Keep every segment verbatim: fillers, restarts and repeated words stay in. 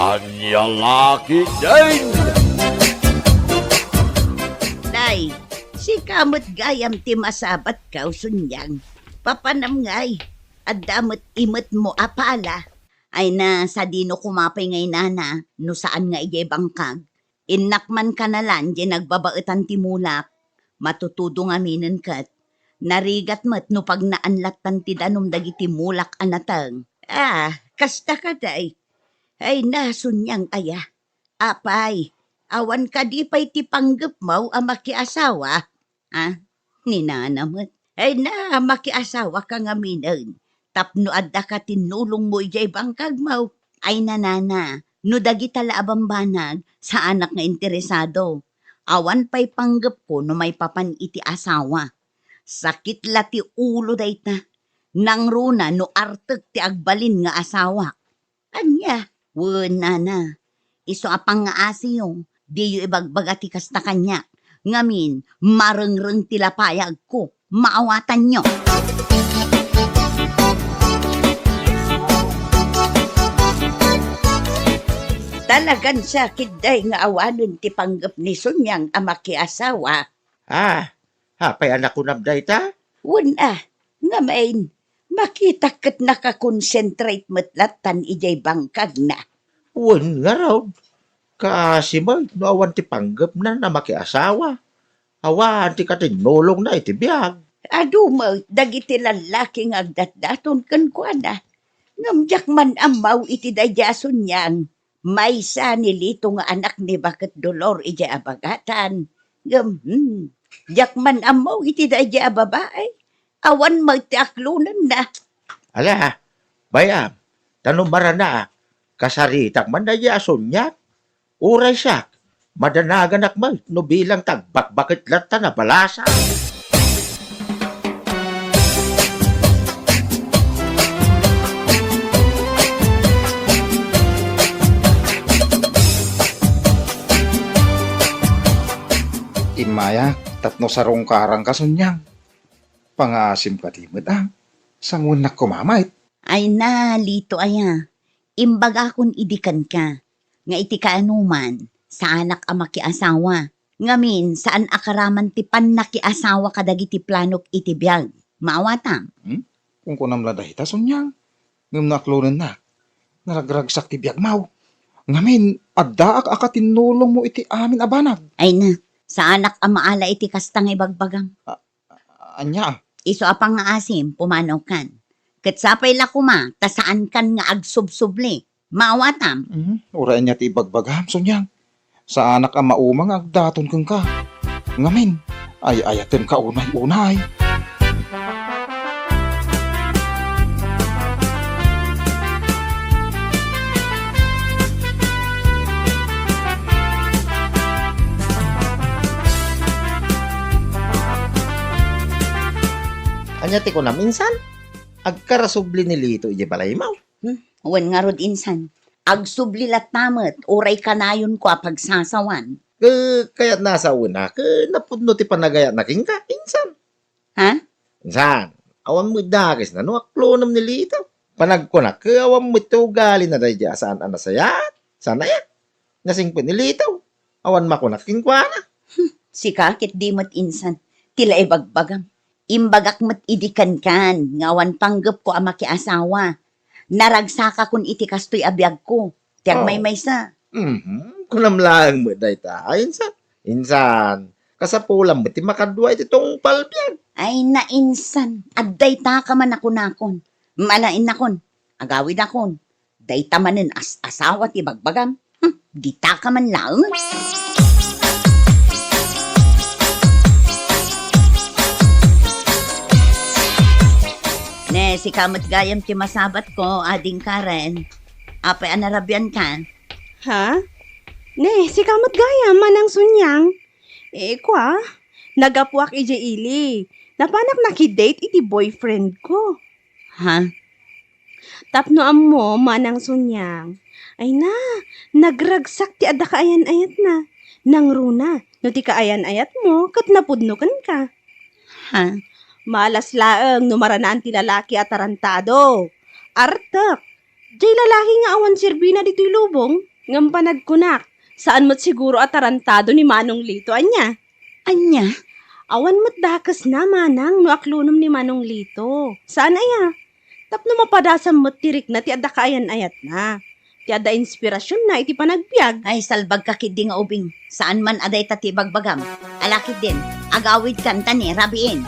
Ania la ketdin? Nay, sika met gayam ti masabatko, Suniang. Papanam ngay, adda met imetmo a pala. Ay na, sadino koma pay ngay nana, no saan nga idiay bangkag. Innak man kanalan diay nagbabaetan ti mulak. Matutudo ngaminen ket. Narigat met no pagnaan lattan ti danum dagiti mulak a nateng. Ah, kasta kadi. Ay na, Suniang aya. Apay, awan kadi pay ti panggepmo a makiasawa? Ah, ni nana met. Ay na, makiasawaka ngaminen. Tapno addaka ti nulongmo idiay bangkagmo. Ay na, nana, no dagita la a bambanag, saanak nga interesado. Awan pay panggepko no maipapan iti asawa. Sakit la ti ulo dayta. Nangruna no artek ti agbalin nga asawak. Ania? Wen, nana. Isu a pangngaasiyo, diyo ibagbaga ti kasta kaniak. Ngamin, marengreng ti lapayagko. Maawatanyo. Talagan sakit, day, nga awanen ti panggep ni Suniang a makiasawa. Ah, apay a nakunam dayta? Wen a, ngamin, makitak ket nakakonsentrate met lattan idiay bangkagna. Wen ngarud, kaasi met no awan ti panggepna a makiasawa. Awan ti katinnulongna iti biag. Adu met dagiti lallaki nga agdatdaton kenkuana. Ngem diak man ammo iti daydiay a Suniang. Maysa ni Lito nga anak ni Baket Dolor idiay abagatan. Ngem, hmm, diak man ammo iti daydiay a babai. Awan met ti aklonenna. Ala, bay-am, ta no maranaak, kasaritak man daydiay a Suniang. Uray siak, madanaganak met no bilang ti agbakbaket latta a balasa. Immayak tapno sarungkarangka, Suniang. Pangaasim kadi met, a? Sanguennak koma met. Ay na, Lito aya. Imbagakon idi kenka, nga iti kaanoman, saanak a makiasawa. Ngamin, saan a karaman ti pannakiasawa kadagiti planok iti biag. Maawatam? Hmm? Kunkunam la dayta, Suniang. Ngem no aklonennak, naragragsak ti biagmo. Ngamin, addaak a katinnulongmo iti amin a banag. Ay na, saanak a maala iti kasta nga ibagbagam. A-, ania? Isu a pangngaasim, pumanaw kan. Ket sapay la koma, ta saankan nga agsubsubli. Maawatam? Mhm, uray ania ti ibagbagam, Suniang. Saanak a mauma nga agdaton kenka. Ngamin, ay-ayatenka unay-unay. Ania ti kunam, insan? Agkarasubli ni Lito idiay balaymo? Hmm, wen ngarud, insan. Agsubli latta met, uray kanayonko a pagsasawan. Ke, kayatna a sawen a, ke napudno ti panagayatna kenka, insan. Ha? Insan, awan met dakesna no aklonem ni Lito. Panagkunak, ke awan met ti ugalina daydiay a saan a nasayaat. Saan aya? Nasingpet ni Lito. Awan makunak kenkuana. Hmm, sika ket di met insan. Ti la ibagbagam. Imbagak met idi kenkan nga awan panggepko a makiasawa. Naragsakakon iti kastoy a biagko. Ti agmaymaysa. Mhm. Kunam laeng met dayta, insan. Insan, kasapulam met ti makadua iti tungpal biag. Ay na, insan, addayta ka man a kunakon. Mala, innakon, agawidakon. Dayta manen as-asawa ti bagbagam. Hmm, dita ka man laeng. Ne, sika met gayam ti masabatko, Ading Karen. Apay a narabianka? Ha? Ne, sika met gayam, Manang Suniang. Eh, kua, naggapuak idiay ili. Napanak nakidate iti boyfriend ko. Ha? Tapno ammo, Manang Suniang. Ay na, nagragsak ti adda kaayan-ayatna. Nangruna, no ti kaayan-ayatmo, ket napudno kenka. Ha? Malas laeng no maranaan ti lalaki a tarantado. Artek. Diay lalaki nga awan serbina ditoy lubong. Ngem panagkunak, saan met siguro a tarantado ni Manong Lito, ania? Ania? Awan met dakesna, manang, no aklonem ni Manong Lito. Saan aya? Tapno mapadasam met ti rikna ti adda kaayan-ayatna, ti adda inspirasionna iti panagbiag. Ay, salbagka ketdi nga ubing. Saan man a dayta ti ibagbagam. Ala ketdin, agawidkan ta ni rabiin.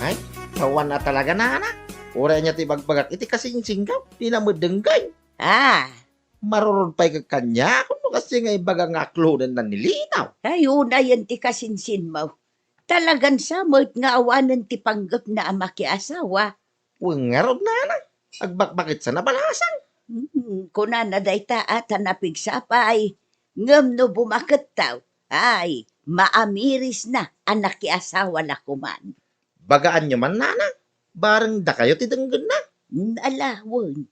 Ay, awan a talaga, nana. Uray ania ti ibagbagak iti kasinsinko, dina met denggen. Ah. Marurod pay ket kaniak, no kasdi nga ibaga nga aklonenna ni Lito. Ay, unayen ti kasinsinmo. Talagan sa met nga awanen ti panggepna a makiasawa. Wen ngarud, nana, agbakbaketsa a balasang. Hmm, kunana dayta a ta napigsa pay, ngem no bumakettaw, ay, maamirisna a nakiasawa la koman. Bagaanyo man, nana, bareng dakayo ti denggenna. Hmm, ala, wen.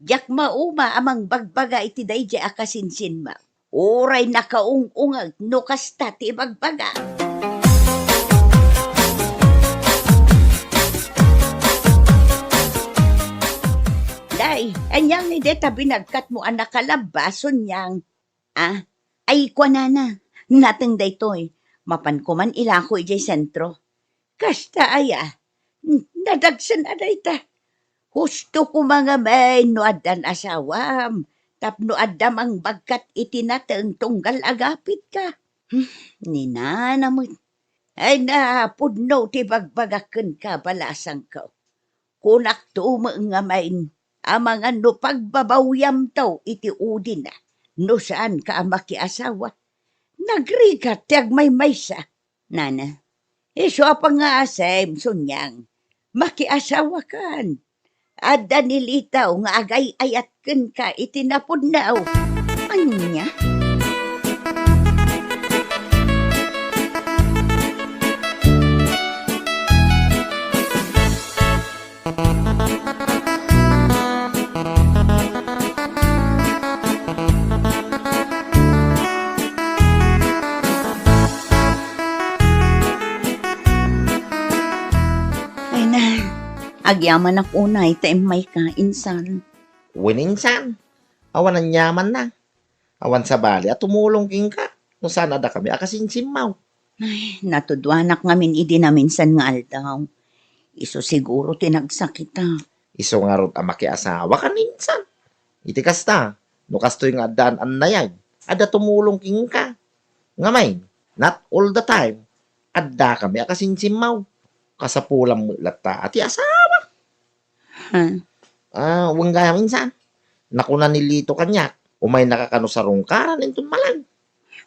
Diak mauma a mangbagbaga iti daydiay a kasinsinmo. Uray nakaung-ungeg no kasta ti ibagbaga. Day, ania ngay dayta binagkatmo a nakalabba, Sonyang? Ah, ay, kuanana, nateng daytoy. Mapanko man ilako idiay sentro. Kasta aya? Nadagsen a dayta. Husto koma ngamin no addan asawam, tapno adda mangbagkat iti nateng tunggal agapitka. Hmm, ni nana met. Ay, napudno ti bagbagak kenka, balasangko. Kunakto met ngamin, amangan no pagbabawiamto iti udina, no saanka a makiasawa. Nagrigat ti agmaymaysa. Nana, isu a pangasim, Sonyang. Makiasawakan. Adda ni Lito nga agay-ayat kenka iti napudno. Ania? Ay na, agyamanak unay ta immayka, insan. Wen, insan, awan aniamanna. Awan sabali a tumulong kenka no saan a dakami a kasinsimmaw. Ay, natuduanak ngamin idi naminsan nga aldaw. Isu siguro ti nagsakitak. Isu ngarud a makiasawakan, insan. Iti kasta, no kastoy nga addaan annayag, adda tumulong kenka. Ngamin, not all the time, addakami a kasinsimmaw. Kasapulan met latta a ti asawa. Ha? Ah, wen gayam, insan. Nakuna ni Lito kaniak, umaynaka kano sarungkaran inton malan.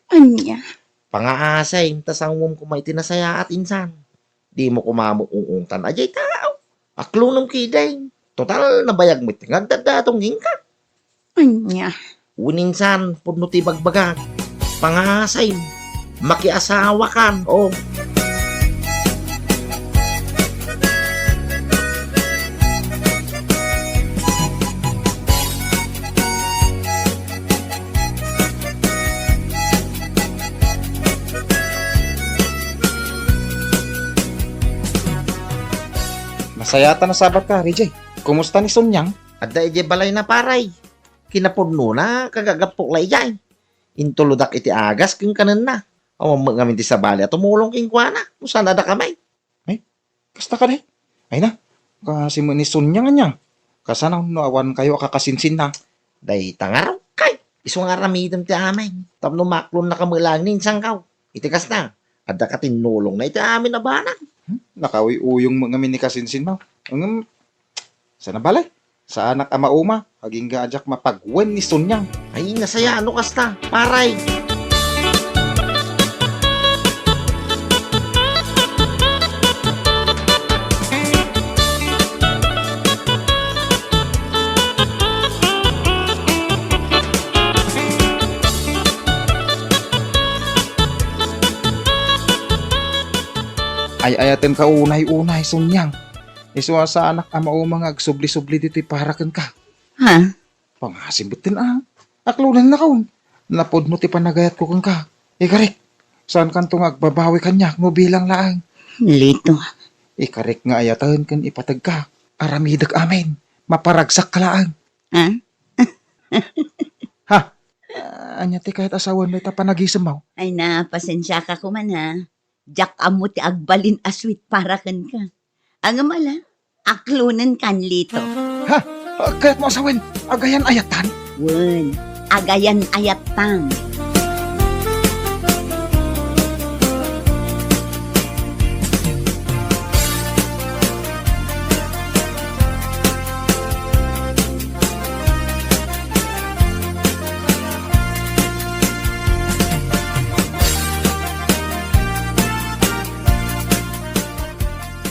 Ania? Pangaasim ta sangom koma iti nasayaat, insan. Dimo koma met ung-ungtan a diay tao. Aklonem ketdin. Total, nabayag met nga agdaddatong kenka. Ania? Wen, insan, pudno ti bagbagak. Pangaasim. Makiasawakan, o. Nasayaat a nasabatka, Rijay. Kumusta ni Sonyang? Adda idiay balayna, pare. Kinapudnona, kagagappok la idiay. Intulodak iti agas ken kanenna. Awan met ngamin ti sabali a tumulong kenkuana no saan a dakami. Ay, kasta kadi? Ay na, kaasi met ni Sonyang ania? Kasano no awan kayo a kakasinsinna? Dayta ngarud kay, isu nga aramidem ti amin. Tapno maaklonnaka met laeng ni insangko. Iti kasta, adda katinnulongna iti amin a banag. Hmm? Nakauyuyong met ngamin ni kasinsinmo. Ngem, saan a bale? Saanak a mauma, agingga a diak mapagwen ni Sonyang. Ay, nasayaat no kasta, pare. Ay-ayatenka unay-unay, Sonyang. Isu a saanak a mauma nga agsubli-subli ditoy para kenka. Ha? Pangasim metten a. Aklonennakon. Napudno ti panagayatko kenka. Ikarik, saankanto nga agbabawi kaniak no bilang laeng. Lito. Ikarik nga ayaten ken ipategka. Aramidek amin. Maparagsakka laeng. Ha? Ha? Ah, ania ti kayat a sawen dayta panagisemmo? Ay na, pasensiaka koman, ha. Diak ammo ti agbalin a sweet para kenka. Ngem ala, aklonenkan, Lito. Ha? Ah, kayatmo a sawen? Agayan-ayatan? Wen, agayan-ayatan.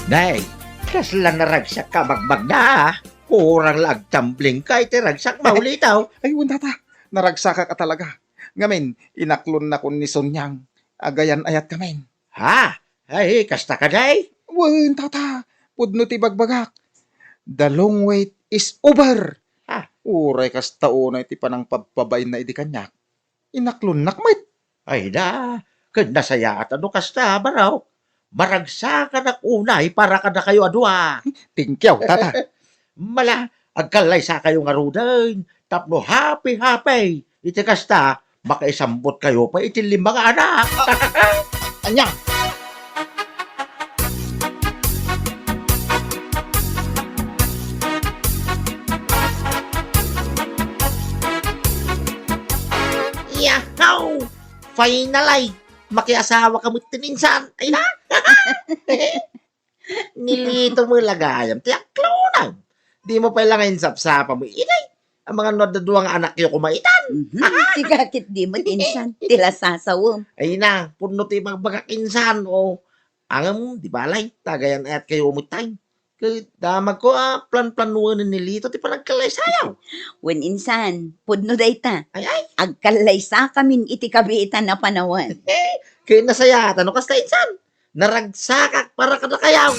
Nay, kasla naragsakka a bagbagda, a. Kurang la agtamblingka iti ragsakmo, Lito. Ay, wen, tata. Naragsakak a talaga. Ngamin, inaklonnakon ni Sonyang. Agayan-ayatkami. Ha? Ay, kasta kadi? Wen, tata. Pudno ti bagbagak. The long wait is over. Ha? Uray kasta unay ti panangpabpabainna idi kaniak. Inaklonnak met. Ay da, ket nasayaat a no kasta, Barok. Maragsakanak unay para kadakayo a dua. Thank you, tata. Mala, agkallaysakayo ngaruden tapno happy-happy. Iti kasta, makaisambotkayo pay iti lima nga anak. Ania? Yahoo! Finally! Makiasawaka met ti insan. Ay na! Ni Lito met la gayam ti aklonam. Dimo pay la nga insapsapa met, inay. Amangan no adda dua nga anakyo koma itan. Mhm. Ti kakit di met insan. Ti la sasawem. Ay na, pudno ti bagbagak insan, o. Ngem, di balay, tagayan-ayatkayo met tay. Ket damagko a planplanuanen ni Lito ti panagkallaysayaw. Wen insan, pudno dayta. Ay, ay. Agkallaysakamin iti kabiitan a panawen. Ket nasayaat a no kasta insan. Naragsakak para kadakayo.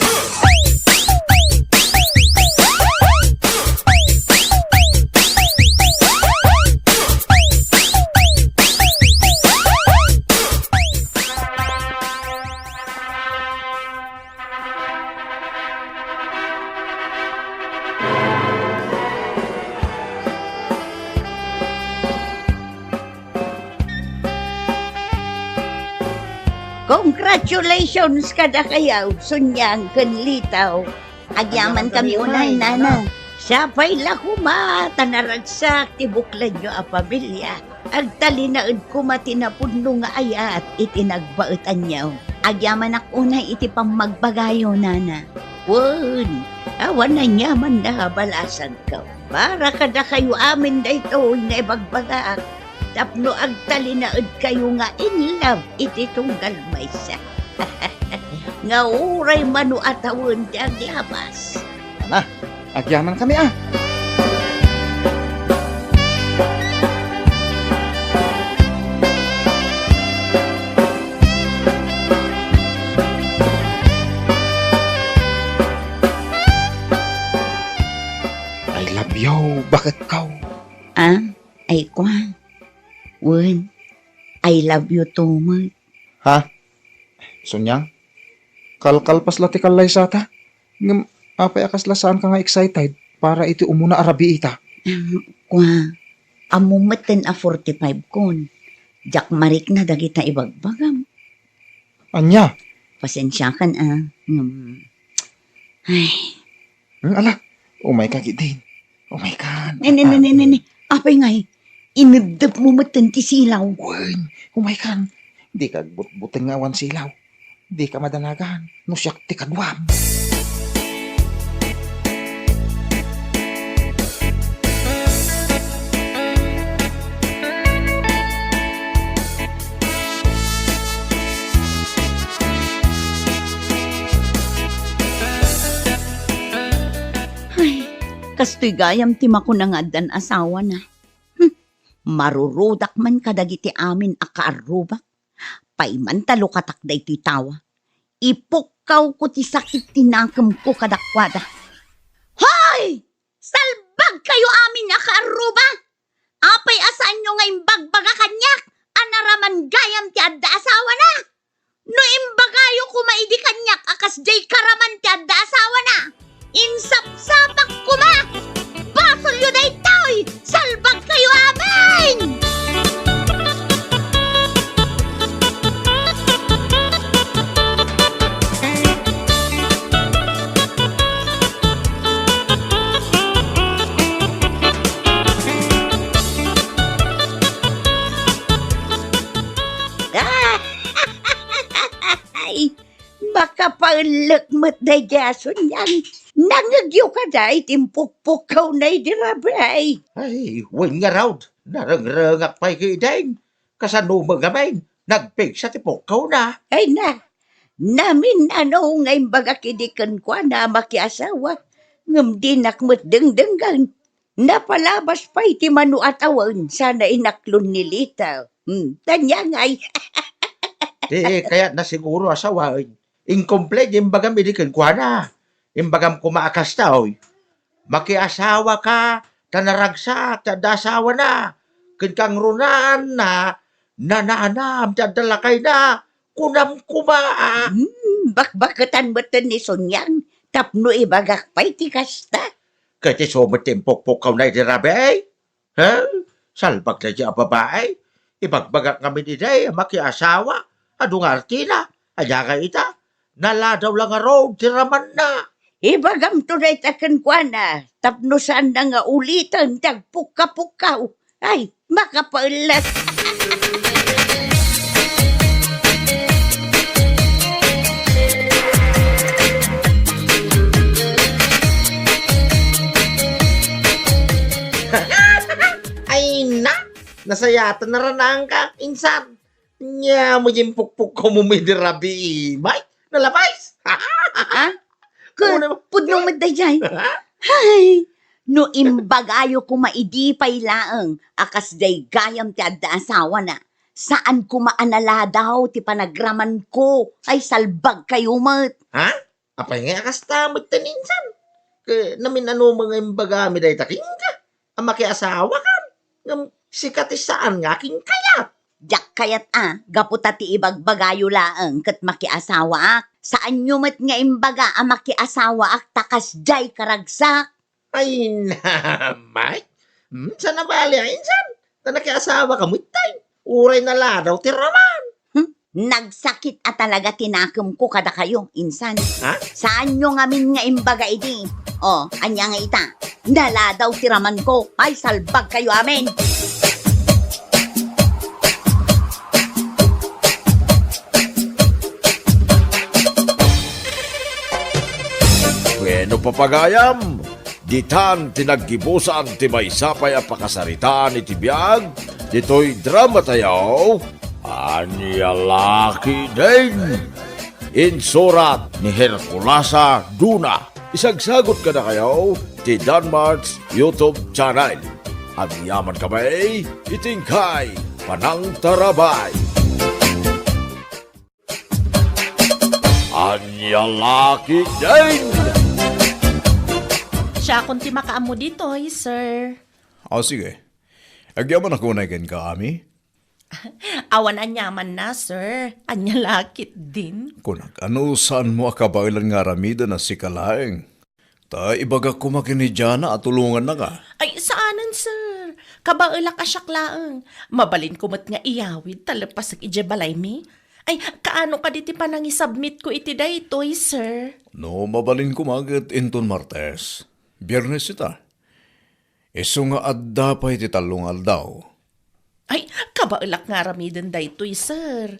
Congratulations kadakayo, Sonyang ken Lito. Agyamankami unay, nana. Sapay la koma ta naragsak ti buklanyo a pamilia. Agtalinaed koma ti napudno nga ayat iti nagbaetanyo. Agyamanak unay iti pammagbagayo, nana. Wen, awan aniaman a balasangko. Para kadakayo amin daytoy nga ibagbagak tapno agtalinaedkayo nga in love iti tunggal maysa. Nga uray mano a tawen ti aglabas. Ala, agyamankami a. I love you, baketko. Ah, ay kwa. Wen, I love you too much. Ha? Sonyang? Kalkalpas la ti kallaysata. Ngem, apay a kasla saanka nga excited para iti umuna a rabiita? Ah, kwa, ammo metten a forty-five kon. Diak marikna dagita ibagbagam. Ania? Pasensiakan a. Ngem, ay. Hmm, ala, umayka ketdin. Umaykan. Ne, ne, ne, ne, ne, ne. Apay ngay, ineddepmo metten ti silaw. Wen, umaykan. Dika agbutbuteng nga awan silaw. Dika madanagan no siak ti kaduam. Ay, kastoy gayam ti makuna nga addan asawana. Hmm, marurudak man kadagiti amin a kaarrubak. Pay man ta lukatak daytoy tawa. Ipukkawko ti sakit ti nakemko kadakuada. Hoy! Salbagkayo amin a kaarruba! gayam ti adda asawana. No imbagayo koma idi kaniak a kasdiay karaman ti adda asawana, insapsapak koma! Basolyo daytoy! Salbagkayo amin! Ay, makapaellek met daydiay a sunian. Nangngegyo kada iti impukpukkawna idi rabii? Ay, wen ngarud, narengrengak pay ketdin. Kasano met ngamin, nagpigsa ti pukkawna? Ay na, namin-ano nga imbagak idi kenkuana a makiasawa, ngem dinak met dengdenggen. Napalabas pay ti mano a tawen sana inaklon ni Lita. Hmm, tanya ngay. Ti kayatna siguro a sawen, inkumple ti imbagam idi kenkuana. Imbagam koma a kasta, oy. Makiasawaka ta naragsak ti adda asawana, ken kangrunaanna, nananam ti adda lakayna, kunam koma a. Hmm, bakbaketan met ni Suniang tapno ibagak pay ti kasta. Ket isu met ti impukpukkawna idi rabii? Ha? Salbag daydiay a babai? Ibagbagak ngamin idi a makiasawa, adu nga artina, ania ngay ita? Naladaw la ngarud ti ramanna. Ibagamto dayta kenkuana, tapno saanna nga uliten ti agpukkapukkaw. Ay, makapaellek. Ay na, nasayaat a naranaanka, insan. Ania met diay impukpukkawmo idi rabii, Mike? Nalabas? Ha? Ket pudno met daydiay. Ay, no imbagayo koma idi pay laeng a kasdiay gayam ti adda asawana, saan koma a naladaw ti panagramanko. Ay, salbagkayo met. Ha? Apay ngay a kasta met ti insan? Ket namin-ano met nga imbagami dayta kenka a makiasawakam, ngem sika ti saan nga akinkayat. Diak kayat a, gapu ta ti ibagbagayo laeng ket makiasawaak. Saanyo met nga imbaga a makiasawaak ta kasdiay karagsak. Ay, na, Mike. Hmm, saan a bali a insan? Ta nakiasawaka met tay. Uray naladaw ti raman. Hmm? Nagsakit a talaga ti nakemko kadakayo, insan. Ha? Saanyo ngamin nga imbaga idi? O, ania nga ita? Naladaw ti ramanko. Ay, salbagkayo amin. Bueno, papagayam, ditan ti naggibusan ti maysa pay a pakasaritaan iti biag ditoy dramatayo, Ania La Ketdin. Insurat ni Herculasa Duna. Isagsagut kadakayo ti Danmart's YouTube channel. Agyamankami iti inkay panangtarabay. Ania La Ketdin! Siakon ti makaammo ditoy, sir. O, sige. Agyamanak unay kenka, Ami. Awan aniamanna, sir. Ania La Ketdin? Kunak, no saanmo a kabaelan nga aramiden a sika laeng. Ta ibagak koma ken ni Jana a tulongannaka. Ay, saanen, sir. Kabaelak a siak laeng. Mabalinko met nga iyawid ta leppasek idiay balaymi. Ay, kaano kadi ti panangisubmitko iti daytoy, sir? No mabalin koma ket inton Martes. Biernes ita. Isu nga adda pay ti tallo nga aldaw. Ay, kabaelak nga aramiden daytoy, sir.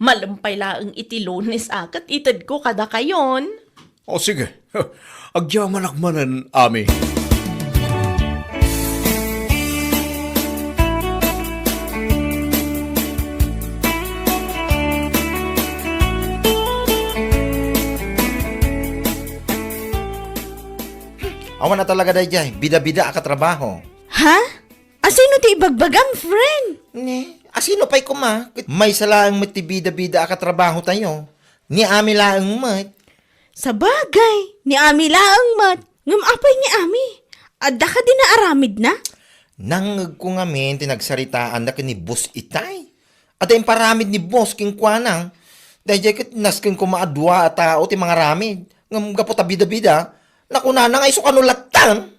Malem pay laeng iti Lunes a ket itedko kadakayon. O, sige. Agyamanak manen, Ami. Awan a talaga daydiay, bida-bida a katrabaho. Ha? Asino ti ibagbagam, friend? Ne, asino pay koma? Ket maysa laeng met ti bida-bida a katrabahotayo. Ni Ami laeng met. Sabagay, ni Ami laeng met. Ngem apay ni Ami? Adda kadi naaramidna? Nangngegko ngamin ti nagsaritaanda ken ni Boss Itay. Adda imparamid ni boss kenkuana. Daydiay ket nasken koma a dua a tao ti mangaramid. Ngem gapu ta bida-bida, nakunana nga isu kano lattan.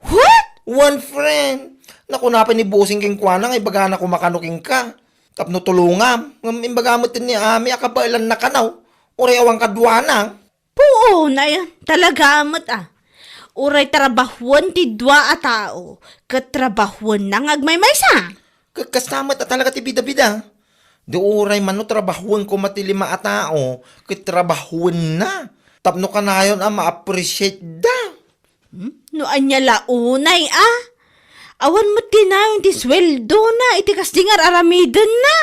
What? One friend. Nakuna pay ni bossing kenkuana nga ibagana koma kano kenka. Tapno tulongam. Ngem imbaga met ni Ami a kabaelanna kano. Uray awan kaduana. Puonay, talaga met a. Uray trabahoen ti dua a tao, ket trabahoenna nga agmaymaysa. Ket kasta met a talaga ti bida-bida. Di uray man no trabahoen koma ti lima a tao, ket trabahoenna. Tapno kanayon a ma-appreciate da. Hmm? No ania la unay a? Awan met ti nayon ti sueldona iti kasdi nga ar-aramidenna.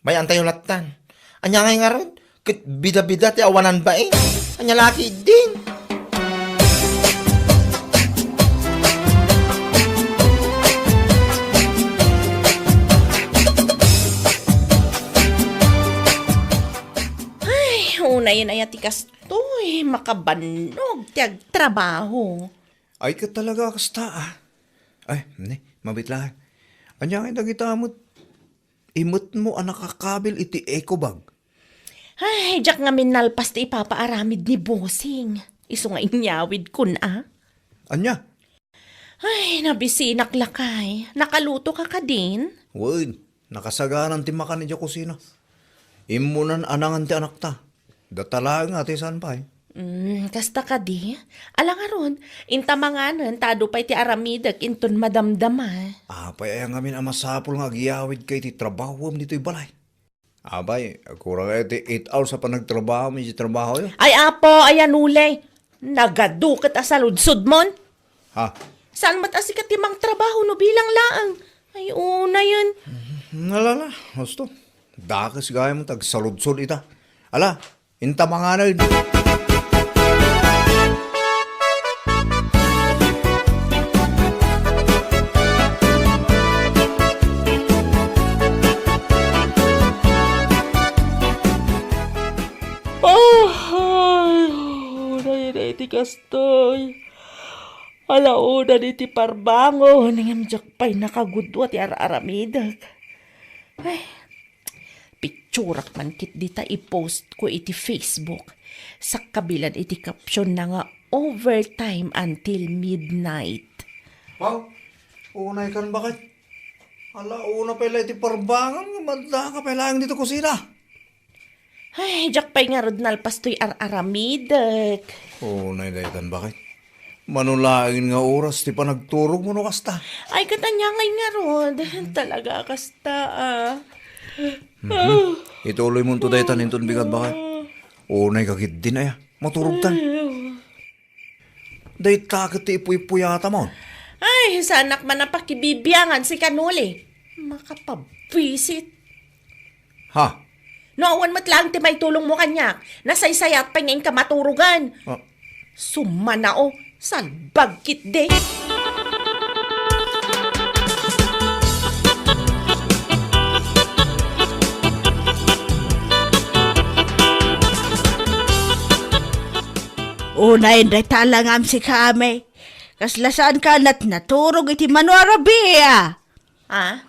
Bay-antayo lattan. Ania ngay ngarud? Ket bida-bida ti awanan bain. Ania la ketdin? Ay, unayen aya ti kastoy, makabannog ti agtrabaho. Ay, ket talaga kasta, ah. Ay, ni, mabit laeng. Ania ngay dagita met? Imetmo a nakakabil iti eco bag. Ay, diak ngamin nalpas ti ipapaaramid ni bossing. Isu nga inyawidkon a. Ania? Ay, nabisinak lakay. Nakaluto ka kadin? Wen, nakasaganan ti makan idiay kusina. Immunan anangan ti anakta. Data laeng nga ti saan pay. Mm, kasta kadi? Ala ngarud, inta manganen ta adu pay ti aramidek inton madamdama. Apay aya ngamin a masapul nga agyawidka iti trabahom ditoy balay? Apay, kurang aya ti eight hours a panagtrabahom iti trabahoyo? Ay, apo, ayan ulay. Nagadu ket a saludsodmon. Ha? Saan met a sika ti mangtrabaho no bilang laeng? Ay, unayen. Nalala, husto. Dakes gayam ta agsaludsod ita. Ala, inta manganen. Ay, unay, unay, ti kastoy. Ala, unay, iti parbangon, ngem diak pay nakagudua ti ar-aramidek. Ay, picturak man ket dita i-post ko iti Facebook. Sakkabilan iti caption na nga overtime until midnight. Wow, unay kan baket. Ala, una pay la iti parbangon nga madda ka pay laeng dito kusina. Ay, diak pay ngarud nalpas toy ar-aramidek. Unay daytan baket. Mano laeng nga oras ti panagturogmo no kasta? Ay, ket ania ngay ngarud. Talaga kasta, ah. Mhm. Ituloy mo to daytan inton bigat baket. Unay ka ketdin aya. Maturog tan. Ay, oh. Dayta ket ti ipuy-puyatamon. Ay, saanak man a pakibibiangan si Kanuli. Makapabwisit. Ha? No awan met laeng ti maitulongmo kaniak, nasaysayat pay nga inka maturogan. Ah. Sumanao, salbag ketdi. Unayen dayta a langam, sika, Ami. Kasla saanka a natnaturog iti mano a rabii a? Ah?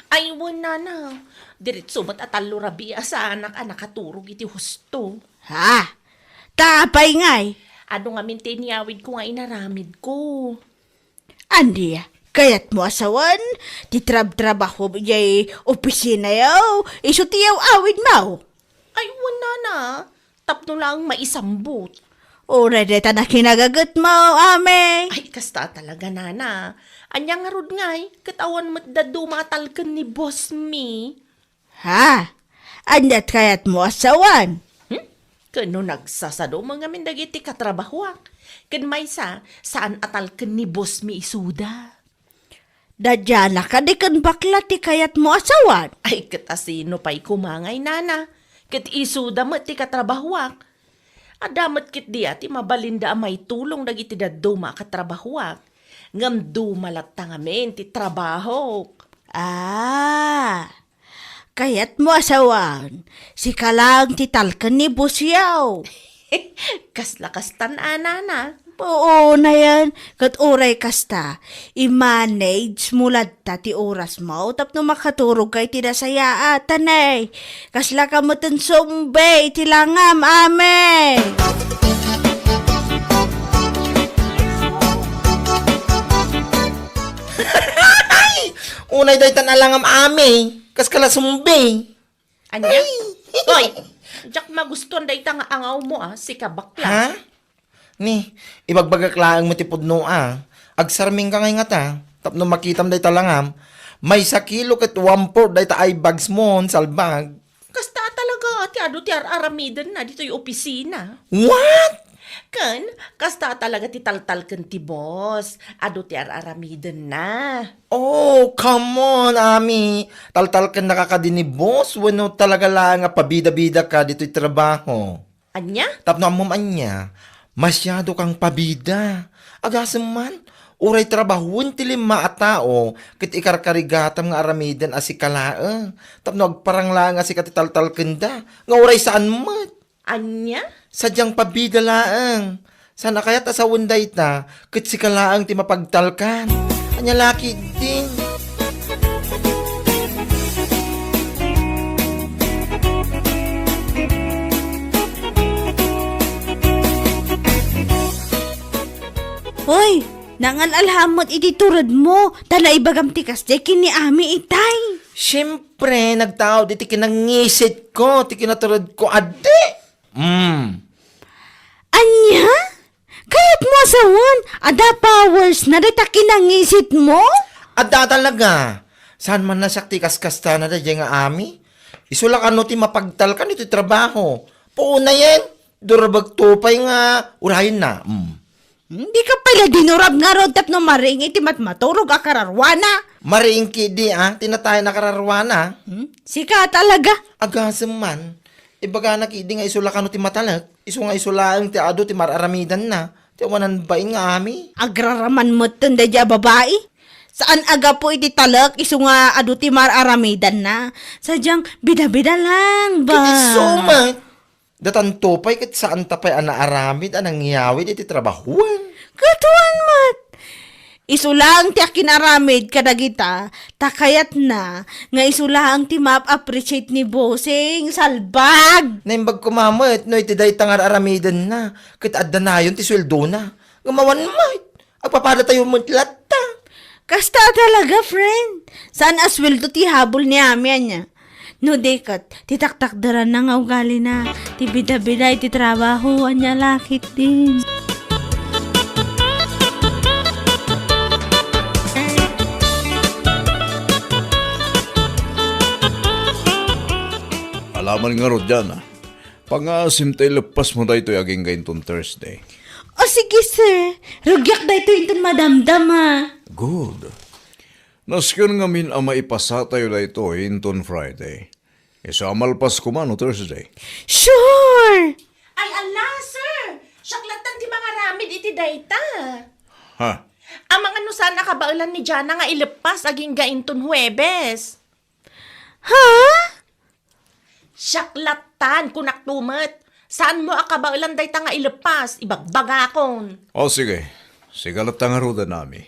Ay, wen, nana. Diretso met a tallo rabii a saanak a nakaturog iti husto. Ha? Ta apay ngay? Adu ngamin ti inyawidko nga inaramidko. Ania, kayatmo a sawen ti trabtrabahom idiay opisinayo, isu ti yaw-awidmo? Ay, wen, nana. Tapno laeng maisambut. Uray dayta nakinagagetmo, Ami. Ay, kasta talaga, nana. Ania ngarud ngay, ket awan met dadduma a talken ni Boss Mi. Ha? Aniat kayatmo a sawen? Hmm? Ken no nagsasadumo ngamin dagiti katrabahoak. Ken maysa, saan a talken ni Boss Mi isuda. Dadiana kadi ken bakla ti kayatmo a sawen? Ay, ket asino pay koma ngay, nana? Ket isuda met ti katrabahoak. Adda met ketdi a ti mabalinda a maitulong dagiti dadduma a katrabahoak. Ngem duma latta ngamin ti trabahok. Ah, kayatmo a sawen, sika laeng ti talken ni Boss Yaw. Kasla kastan a, nana. Oo, nayan. Ket uray kasta, i-manage mo latta ti orasmo tapno makaturogka iti nasayaat. Tanay, kasla ka metten sumbe iti langam, Ami. Unay daytan a langam, Ami. Kas kala sumbe. Ania? Ay! Hoy! Diak magustuan dayta nga angawmo, a, sika baklas. Ha? Ni, ibagbagak laeng met ti pudno, a. Agsarmingka ngay ngata, tapno makitam dayta langam. Maysa kilo ket one-fourth dayta eye bags mo, salbag. Kasta talaga ti adu ti ar-aramidenna ditoy opisina. What? Ken, kasta talaga ti taltalken ti boss. Adu ti ar-aramidenna. Oh, come on, Ami. Taltalkennaka kadi ni boss wenno talaga laeng a pabida-bidaka ditoy trabaho? Ania? Tapno ammom ania, masiado kang pabida. Agasem man, uray trabahoen ti lima a tao ket ikarkarigatam nga aramiden a sika laeng. Tapno agparang laeng a sika ti taltalkenda, nga uray saan met. Ania? Sadiang pabida laeng. Saan a kayat a sawen dayta, ket sika laeng ti mapagtalkan. Ania la ketdin? Hoy, nangal-alhammet iti turedmo, ta naibagam ti kasdiay ken ni Ami itay. Siyempre, nagtaud iti kinangisitko ti kinaturedko, adi. Mm. Ania? Kayatmo a sawen, adda powersna dayta kinangisitmo? Adda talaga. Saan man a siak ti kaskastana daydiay nga Ami? Isu la kano ti mapagtalkan iti trabaho. Puonayen, durebekto pay nga urayenna. Mm. Hmm, dika pay la dinurab ngarud tapno mariing iti matmaturog a kararwana. Mariing ketdi, a, ti natayan a kararwana. Hmm? Sika talaga. Agasem man, ibagana ketdi nga isu la kano ti matalek, isu nga isu laeng ti adu ti mar-aramidanna, ti awanan bain nga Ami. Agraraman metten daydiay a babai. Saan a gapu iti talek, isu nga adu ti mar-aramidanna. Sadiang bida-bida lang, ba? Ket isu met. Datanto pay ket saanta pay a naaramid a nangyawid iti trabahoen. Ket wen met. Isu laeng ti akinaramid kadagita, ta kayatna nga isu laeng ti maap-appreciate ni Bossing, salbag! Naimbag koma met no iti dayta nga ar-aramidenna, ket adda nayon ti sueldona. Ngem awan met, agpapadatayo met latta. Kasta talaga, friend. Saan a sueldo ti habol ni Ami, ania? No di ket, ti taktakderanna nga ugalina, ti bida-bida iti trabaho, ania la ketdin. Alaman ngarud, Jana. Pangaasim ta ileppasmo daytoy agingga inton Thursday. O, sige, sir. Rugiak daytoy inton madamdama. Good. Nasken ngamin a maipasatayo daytoy inton Friday. Isu a malpas koma no Thursday. Sure! Ay, ala, sir! Siak lattan ti mangaramid iti dayta. Ha? Amangan no saan a kabaelan ni Jana nga ileppas agingga inton Huwebes. Ha? Siak lattan, kunak met. Saanmo a kabaelan dayta nga ileppas, ibagbagakon. O, sige. Sika latta ngaruden, Ami.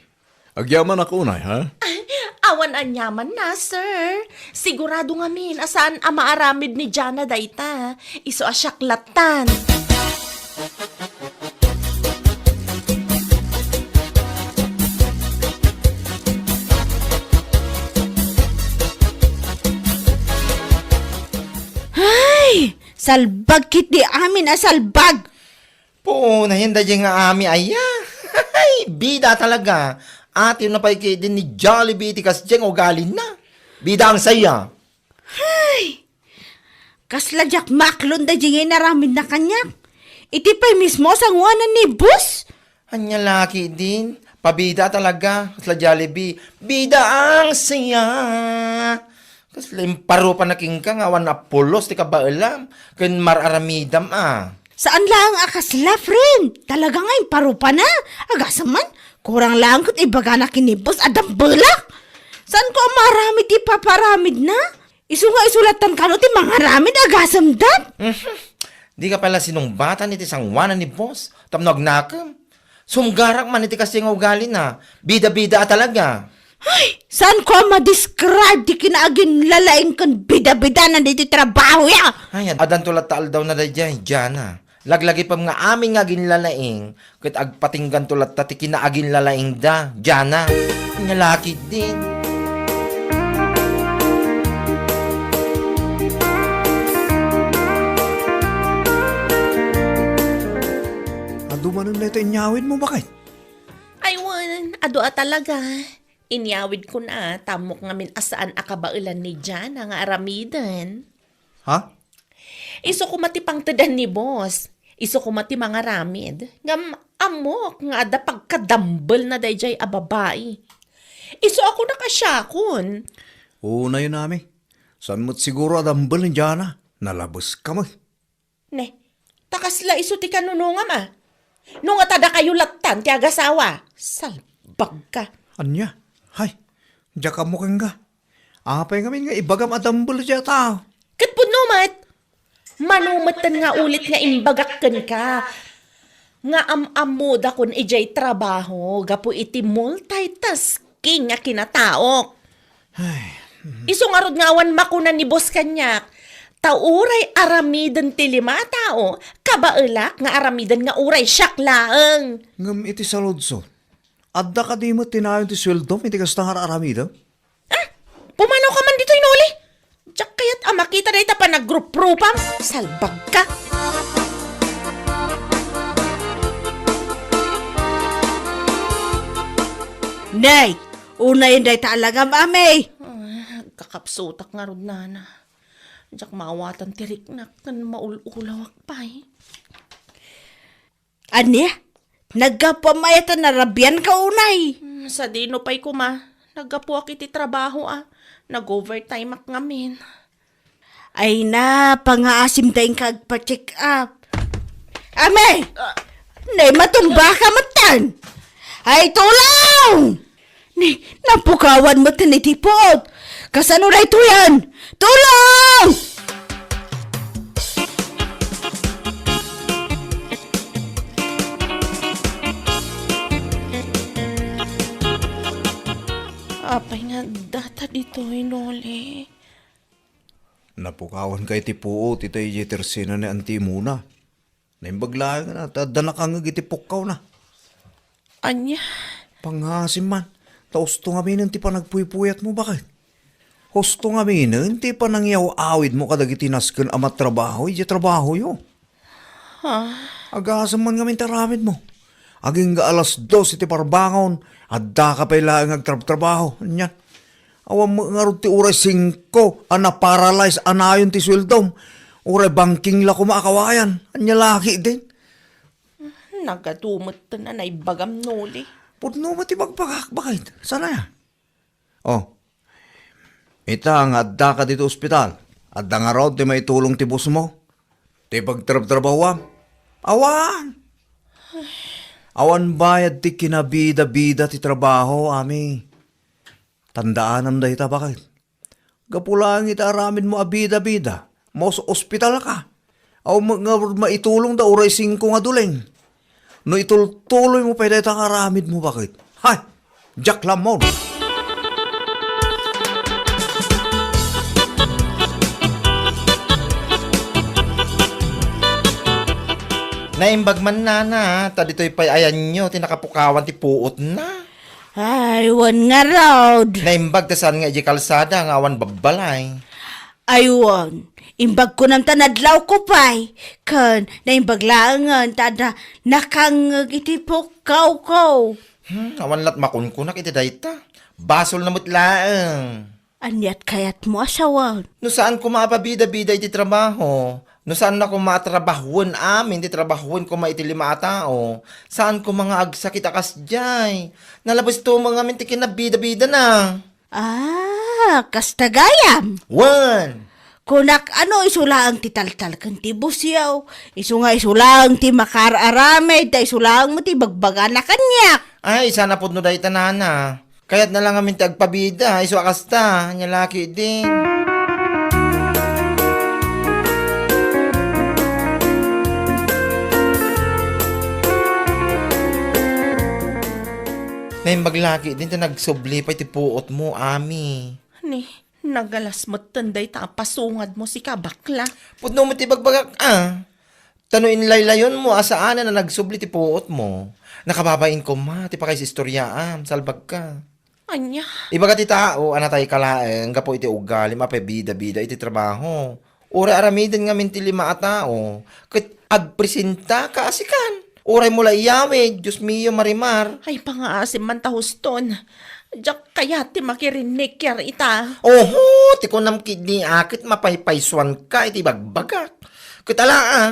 Agyamanak unay, ha? Ay, awan aniamanna, sir. Sigurado ngamin a saan a maaramid ni Jana dayta. Isu a siak lattan. Ay! Salbag ketdi amin a salbag! Puonayen daydiay nga Ami aya. Ay, bida talaga. Atiwna pay ketdi ni Jollibee iti kasdiay nga ugalina. Bida ang saya. Ay! Kasla diak maaklon daydiay nga inaramidna kaniak. Iti pay mismo a sangoanan ni boss. Ania la ketdin, pabida talaga, kasla Jollibee. Bida ang saya. Kasla imparupanak kenka nga awan a pulos ti kabaelam ken mar-aramidam a. Saan laeng a kasla, friend. Talaga nga imparupanak. Agasem man, kurang laeng ket ibagana ken ni boss a dambelak. Saanko a maaramid ti ipapaaramidna? Isu nga isu lattan kano ti mangaramid, agasem dat? Mhm. Dika pay la sinungbatan iti sangoanan ni boss tapno agnakem. Sumgarak man iti kasdiay nga ugalina. Bida-bida a talaga. Ay, saanko a ma-describe ti kinaaginlalaing ken bida-bidana iti trabahoya? Ay, ad-, addanto latta aldawna daydiay, Jana. Laglagipem nga amin nga aginlalaing, ket agpatingganto latta ti kinaaginlalaingda, Jana. Ania la ketdin? Adu manen dayta inyawidmo, baket? Ay, wen, adu a talaga. Inyawidkon a, ta ammok ngamin a saan a kabaelan ni Jana nga aramiden. Ha? Isu koma ti pangtedan ni boss. Isu koma ti mangaramid. Ngem ammok nga adda pagkadambelna daydiay a babai. Isu a kunak a siakon. Unayen, Ami. Saan met siguro a dambel ni Jana? Nalabeska met. Ne, ta kasla isu ti kanunongam a. No ngata dakayo lattan ti agasawa, salbagka. Ania? Hay, diak ammo kenka. Apay ngamin nga ibagam a dambel dayta? Ket pudno met. Mano metten nga ulit nga imbagak kenka nga am-ammodakon idiay trabaho gapu iti multitasking nga kinataok. Ay, mhm. Isu ngarud nga awan makuna ni boss kaniak, ta uray aramiden ti lima a tao, kabaelak nga aramiden nga uray siak laeng. Ngem iti saludsod, adda kadi met ti nayon ti sueldom iti kasta nga ar-aramidem? Ah, pumanaw ka man ditoy, Noli? Diak kayat a makita dayta panagruprupam. Salbagka. Nay, unayen dayta alagam, Ami. Ah, agkakapsutak ngarud, Nana. Diak maawatan ti riknak ken maul-ulawak pay. Ania? Naggapuam aya ta narabianka unay? Hmm, sadino pay koma? Naggapuak iti trabaho a. Nag-overtimeak ngamin. Ay na, pangaasim ta inka agpa-check up. Ami! Ah. Nay, matumbaka metten! Ay, tulong! Ni, napukawan met ni ti puot. Kasano daytoyen? Tulong! Apay nga data ditoy, Noli? Napukawan kay ti puot ita idiay tersena ni Anti Mona. Naimbag laeng a ta adda nakangngeg iti pukkawna. Ania? Pangaasim man, ta usto ngaminen ti panagpuypuyatmo, baket. Usto ngaminen ti panangyaw-awidmo kadagiti nasken a matrabaho idiay trabahoyo. Ha? Agasem man ngamin ti aramidmo. Agingga alas dos iti parbangon, addaka pay laeng agtrabtrabaho. Ania? Awan met ngarud ti uray singko a naparalyze a nayon ti sueldom. Uray bangking la koma a kawayan. Ania la ketdin? Nagadu met ti naibagam, Noli. Pudno met ti bagbagak, baket. Saan aya? Oh. Ita nga addaka ditoy ospital. Adda ngarud ti maitulong ti bossmo? Ti pagtrabtrabahoam? Awan. Awan bayad ti kinabida-bida ti trabaho, Ami. Tandaanam dayta, baket. Gapu laeng iti aramidmo a bida-bida, maus-ospitalka. Awan met nga maitulongda uray singko nga duleng. No itultuloymo pay dayta nga aramidmo, baket. Hay! Diak lammon! Naimbag man, Nana, ta ditoy pay ayanyo ti nakapukawan ti puotna. Ay, wen ngarud. Naimbag ta saan nga idiay kalsada nga awan babbalay. Ay, wen. Imbag kunam ta nadlawko pay. Ken, naimbag laengen ta adda nakangngeg iti pukkawko. Hmm, awan lat makunkunak iti dayta. Basolna met laeng. Aniat kayatmo a sawen? No saan koma a pabida-bida iti trabaho, no saan na koma a trabahoen amin ti trabahoen koma iti lima a tao, saan koma nga agsakit a kasdiay. Nalabesto met ngamin ti kinabida-bidana. Ah, kasta gayam? Wen! Kunak, ano isu laeng ti taltal ken ti busyaw? Isu nga isu laeng ti makaar-aramid, ta isu laeng met ti bagbagana kaniak. Ay, sana pudno dayta, Nana. Kayatna la ngamin ti agpabida, isu a kasta, ania la ketdin. Naimbag laketdin ta nagsubli pay ti puotmo, Ami. Ni, nagalas metten dayta a pasungadmo, sika, bakla. Pudno met ti ibagbagak, a. Ta no inlaylayonmo a saanen a nagsubli ti puotmo, nakababain koma ti pakaisistoriaam, salbagka. Ania? Ibaga ti tao a natayka laeng gapu iti ugalim a pabida-bida iti trabaho. Uray aramiden ngamin ti lima a tao, ket agpresentaka a sikan. Uraymo la iyawid, Dios mio, Marimar. Ay, pangaasim man ta huston. Diak kayat ti makirinnikiar ita. Oho, ti kunam ketdi a ket mapaypaysuanka iti bagbagak. Ket ala a,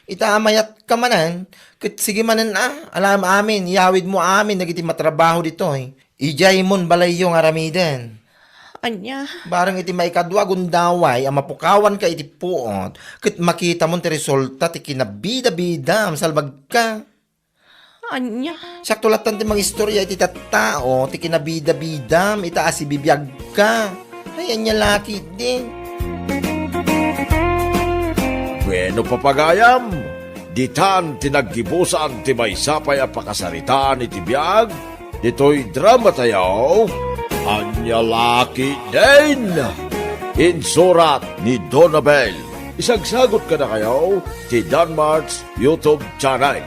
ita a mayatka manen, ket sige manen a, alaem amin, iyawidmo amin dagiti matrabaho ditoy. Idiay mon balayyo nga aramiden. Ania? Bareng iti maikadua a gundaway a mapukawanka iti puot, ket makitamon ti resulta ti kinabida-bidam, salbagka. Ania? Siakto lattan ti mangistorya iti tattao ti kinabida-bidam ita a sibibiagka. Ay, ania laketdin? Bueno, papagayam, ditan ti naggibusan ti maysa pay a pakasaritaan iti biag ditoy dramatayo, Ania Laketdin! Insurat ni Donabel. Isagsagot kadakayo ti Danmart's YouTube channel.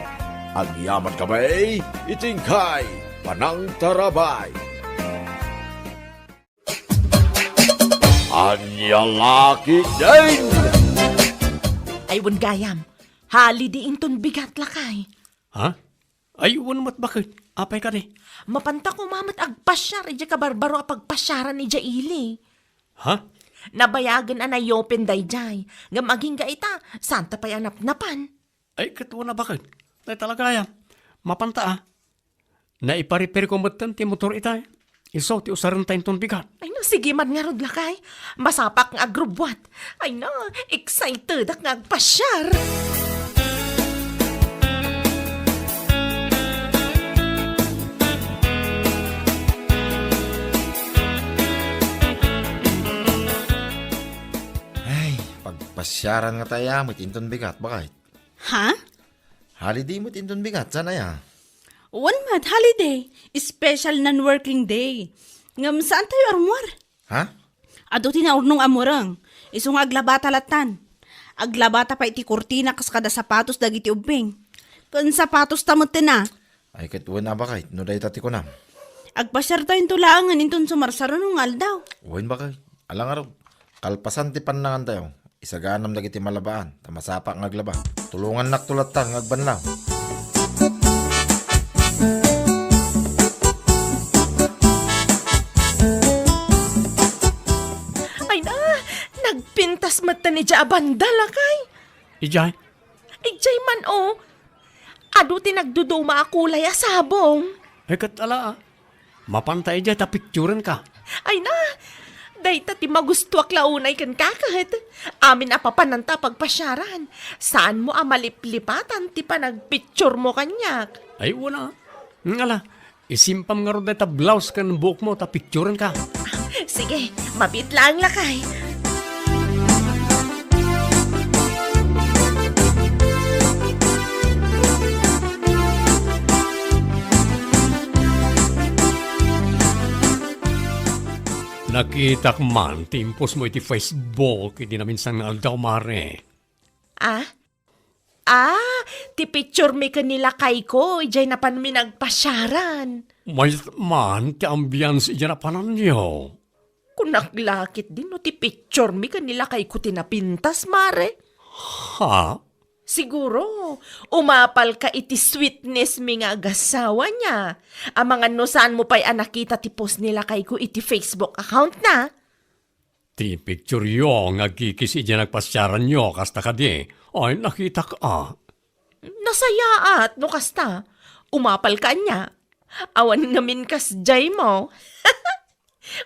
Agyaman kami iti inkay panangtarabay. Ania Laketdin! Ay, wen gayam. Holiday inton bigat, lakay. Ha? Ay, wen met, baket. Apay kadi? Mapanta koma met agpasiar idiay kabarbaro a pagpasiaran idiay ili. Ha? Nabayagen a nayopen daydiay. Ngem agingga ita, saanta pay a napnapan. Ay, ket wen a, baket. Ay, talaga, ya. Mapanta, a. Naiparepairko metten ti motor ita. Isu ti usarenta inton bigat. Ay, no, sige man ngarud, lakay. Masapak nga agrubbuat. Ay, no, excited ak nga agpasiar. Ay, pagpasiaran nga tayo, met inton bigat, baket. Ha? Holiday met inton bigat, saan aya? Wen met, holiday. Special non-working day. Ngem saan tayo armuar? Ha? Adu ti naurnong a mureng. Isu nga aglabata lattan. Aglabata pay iti kurtina kas kada sapatos dagiti ubbing. Ken sapatos ta metten a. Ay, ket wen a, baket, no dayta ti kunam. Agpasiar tayo into laengen inton sumarsaruno nga aldaw. Wen, baket. Ala ngarud. Kalpasan ti pannangan tayo. Isaganam dagiti malabaan, ta masapak nga aglaba. Tulongannakto lattan nga agbanlaw. Ay na, nagpintas met ta ni Dia a banda, lakay. Idiay? Idiay man, o. Adu ti nagduduma a kulay a sabong. Ay, ket ala, a. Mapanta idiay ta picturenka. Ay na, dayta ti magustuak la unay kenka ket. Amin a papananta a pagpasiaran. Saanmo a maliplipatan ti panagpicturemo kaniak. Ay, wen a. Ngala, isimpam ngarud dayta blouse ken buokmo ta picturenka. Sige, mabiit laeng, lakay. Nakitak man ti impostmo iti Facebook idi naminsan nga aldaw, mare. Ah? Ah, ti picturemi ken ni lakayko, idiay napanmi nagpasiaran. Mayat man ti ambiance idiay napananyo. Kunak la ketdi no ti picturemi ken ni lakayko ti napintas, mare. Ha? Siguro, umapalka iti sweetnessmi nga agasawa niya. Amangan no saanmo pay a nakita ti post ni lakayko iti Facebook account na. Ti pictureyo nga agkikis idiay nagpasiaranyo, kasta kadi? Ay, nakitak a. Nasayaat no kasta. Umapalka ania? Awan ngamin kasdiaymo.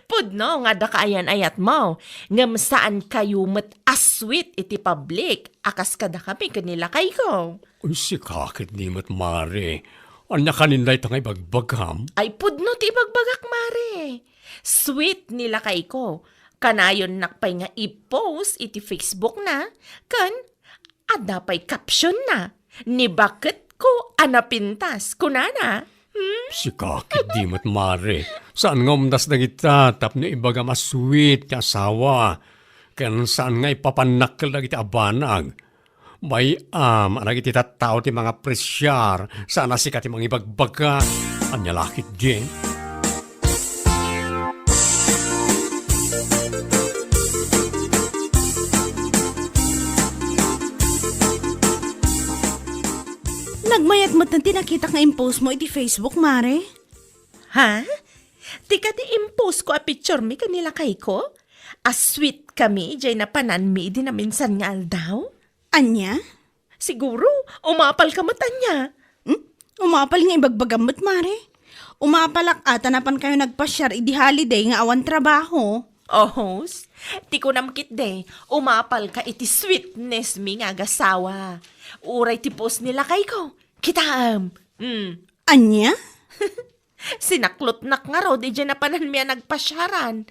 Pudno nga adda kaayan-ayatmo, ngem saankayo met a sweet iti public a kas kadakami ken ni lakayko. Uy, sika ketdi met, mare. Ania kanin dayta nga ibagbagam? Ay, pudno ti ibagbagak, mare. Sweet ni lakayko. Kanayonnak pay nga i-post iti Facebook na, ken adda pay caption na, "Ni baketko a napintas," kunana. Sika ketdi met, mare. Saan nga umdas dagita tapno ibagam a sweet ti asawa. Ken saan nga ipapannak dagiti a banag. Bay-am a dagiti tattao ti mangapresiar, saan a sika ti mangibagbaga. Ania la ketdi? Nagmayat met ti nakitak nga impost mo iti Facebook, mare. Ha? Ti kadi impost ko a picture mi ken ni lakayko? A sweet kami, jay napananmi idi naminsan nga aldaw? Ania? Siguro, umapal ka met ania? Hmm? Umapal nga ibagbagam met, mare. Umapalak a ta napan kayo nagpasiar idi holiday nga awan trabaho. Ohos, ti kunam ketdi, umapal ka iti sweetness mi nga agasawa. Uray ti post ni lakayko. Kitaem. Hmm. Ania? Sinaklotnak ngarud idiay napananmi a nagpasiaran.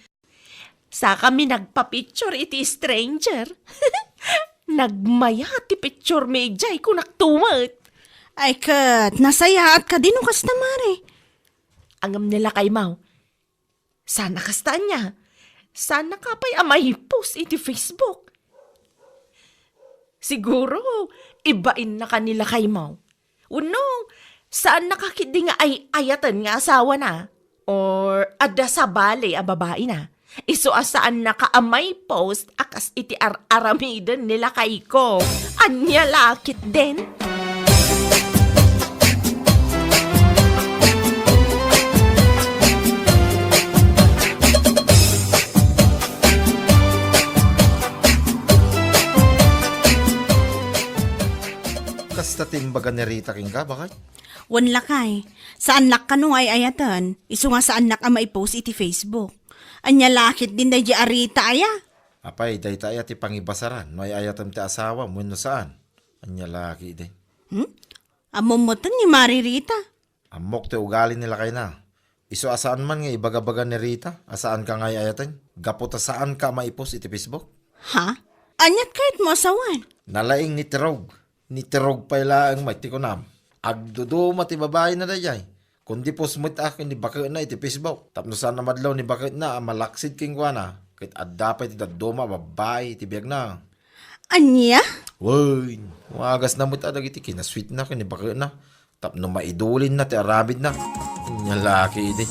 Sakami nagpa-picture iti stranger. Nagmayat ti picture mi idiay, kunak tumet. Ay ket, nasayaat kadi no kasta, mare? Ngem ni lakaymo, saan a kasta ania? Saan a ka pay a maipost iti Facebook? Siguro, ibainna ka ni lakaymo. Wenno, saan a ka ketdi nga ay-ayaten nga asawana? Or adda sabali a babaina? Isu a saan a ka a maipost a kas iti ar-aramiden ni lakayko. Ania la ketdin? Kasta ti imbaga ni Rita kenka, baket? Wen lakay, saannak kano nga ay-ayaten, isu nga saannak a maipost iti Facebook. Ania la ketdin daydi a Rita aya? Apay, dayta aya ti pangibasaran no ay-ayatem ti asawam wenno saan? Ania la ketdin? Hmm? Ammom metten ni Mare Rita. Ammok ti ugali ni lakayna. Isu a saan man nga ibagabaga ni Rita a saanka nga ay-ayaten gapu ta saanka a maipost iti Facebook. Ha? Aniat kayatmo a sawen? Nalaing ni Tirog. Ni Tirog pay laeng met ti kunam. Agduduma ti babaina daydiay. Kundi post met a ken ni baketna iti Facebook. Tapno saan a madlaw ni baketna a malaksid kenkuana, ket adda pay ti dadduma a babbai iti biagna. Ania? Wen, wagasna met a dagiti kinasweetna ken ni baketna. Tapno maidulinna ti aramidna. Ania la ketdi.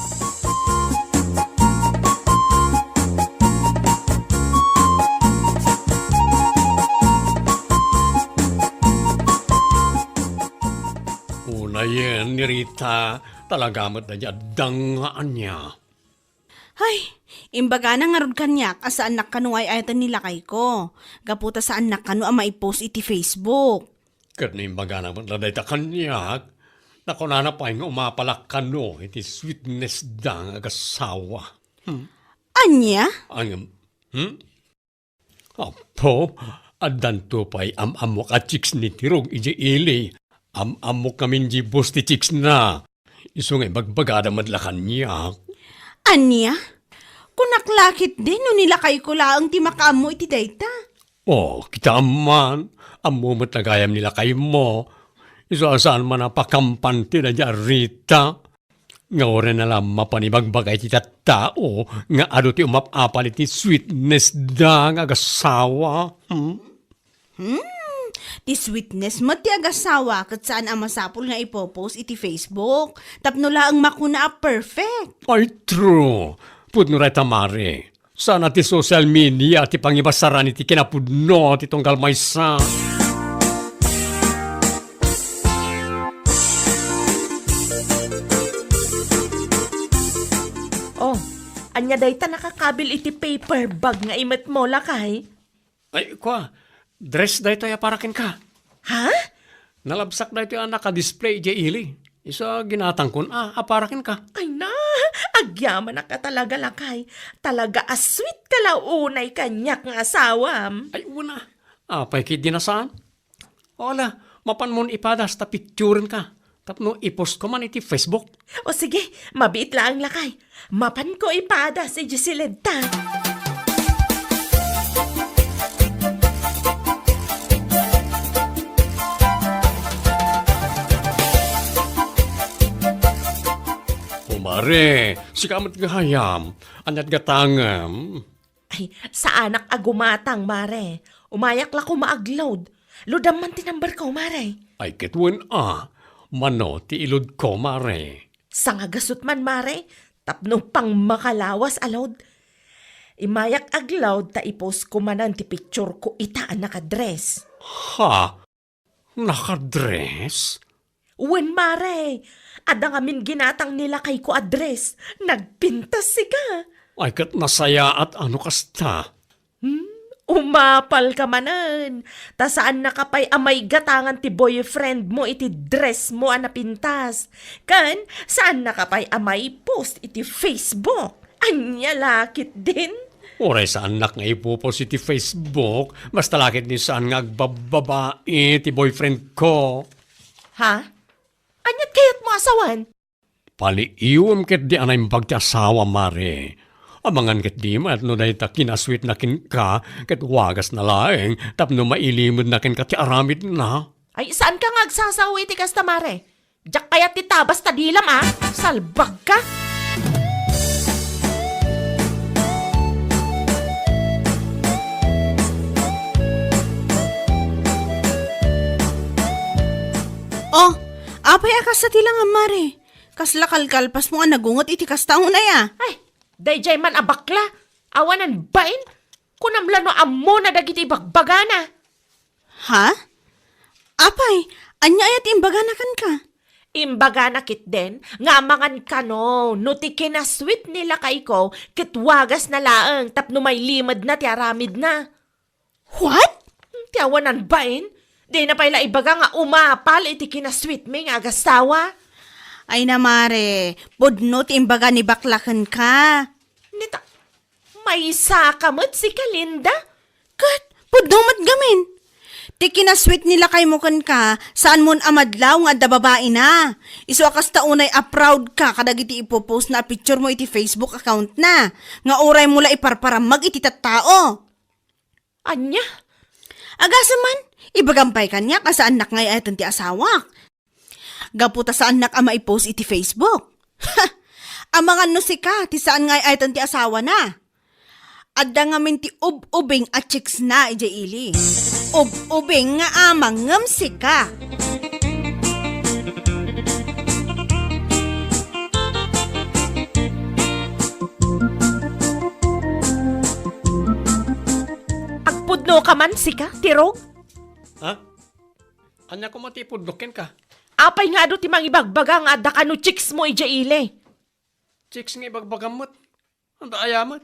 Unayen ni Rita, talaga met daydi adda nga ania. Hay, imbagana ngarud kaniak a saannak kano nga ay-ayaten ni lakayko, gapu ta saannak kano a maipost iti Facebook. Ket no imbagana met la dayta kaniak, nakunana pay nga umapalak kano iti sweetness da nga agasawa. Hmm. Ania? Ang, hmm? Apo, addanto pay am-ammok a chicks ni Tirog idiay ili. Am-ammok ngamin di boss ti chicksna. Isu nga ibagbagada met la kaniak. Ania? Kunak la ketdi no ni lakayko laeng ti makaammo iti dayta. Oh, kitaem man, ammo met la gayam ni lakaymo. Isu a saan man a pakampan ti daydi a Rita. Nga uray na la mapan ibagbaga iti tattao nga adu ti umap-apal iti sweetness da nga agasawa. Hmm? Hmm, ti sweetness met ti agasawa ket saan a masapul nga ipopost iti Facebook tapno laeng makuna a perfect. Ay, true. Pudno dayta, Mare. Saan a ti social media ti pangibasaran iti kinapudno ti tunggal maysa. Oh, ania dayta nakakabil iti paper bag nga imetmo, lakay? Ay, kua, dress daytoy a para kenka. Ha? Nalabsak daytoy a naka-display idiay ili. Isu a ginatangkon a, a para kenka. Ay na, agyamanak a talaga, lakay. Talaga a sweet ka la unay kaniak nga asawam. Ay, una. Apay ketdi a saan? O ala, mapanmon ipadas ta picturen ka. Tapno ipost ko man iti Facebook. O sige, mabiit laeng, lakay. Mapanko ipadas iti siled ta. Mare, sika met gayam. Ania't gatangem? Ay, saanak a gumatang, Mare. Umayak la koma agload. Loadam man ti number ko, Mare. Ay, ket wen a. Mano ti i-load ko, Mare? Sangagasut man, Mare. Tapno pangmakalawas a load. Imayak agload ta i-post ko manen ti picture ko ita a nakadress. Ha? Nakadress? Wen, Mare. Adda ngamin ginatang ni lakayko a dress. Nagpintas sika. Ay, ket nasayaat a no kasta. Hmm? Umapal ka manen. Ta saannaka pay a maigatangan ti boyfriend mo iti dress mo a napintas. Ken saannaka pay a mai-post iti Facebook. Ania la ketdin? Uray saannak nga ipopost iti Facebook, basta la ketdi saan nga agbabbabai ti boyfriend ko. Ha? Ania't kayatmo a sawen? Paliiwem ketdi a naimbag ti asawa, Mare. Amangan ketdi met no dayta kinasweetna kenka ket wagasna laeng tapno mailimedna kenka ti aramidna. Ay, saanka nga agsasaw iti kasta, Mare. Diak kayat ti tabas ta dilam, a. Salbagka. Oh, apay a kasta ti langam, Mare? Kasla kalkalpasmo a nagunget iti kasta unay a. Ay, daydiay man a bakla. Awanan bain. Kunam la no ammona dagiti ibagbagana. Ha? Apay, ania aya ti imbagana kenka? Imbagana ketdin nga amangan kano no ti kinasweet ni lakayko ket wagasna laeng tapno mailimedna ti aramidna. What? Ti awanan bain? Dina pay la ibaga nga umapal iti kinasweet mi nga agasawa. Ay na, Mare, pudno ti imbaga ni bakla kenka. Nita, maysa ka met sika, Linda? Ket, pudno met gamin. Ti kinasweet ni lakaymo kenka, saanmon a madlaw nga adda babaina. Isu a kasta unay a proud ka kadagiti ipopost na a picture mo iti Facebook account na, nga uray mo la iparparammag iti tattao. Ania? Agasem man, ibagam pay kaniak a saannak nga ay-ayaten ti asawak. Gapu ta saannak a maipost iti Facebook. Amangan no sika ti saan nga ay-ayaten ti asawana. Adda ngamin ti ub-ubing a chicks na idiay ili. Ub-ubing nga amangem sika. Agpudno ka man, sika, Tirog? Ha? Ania koma ti ipudno kenka? Apay nga adu ti mangibagbaga nga adda kano chicks mo idiay ili? Chicks nga ibagbagam met. Anda aya met?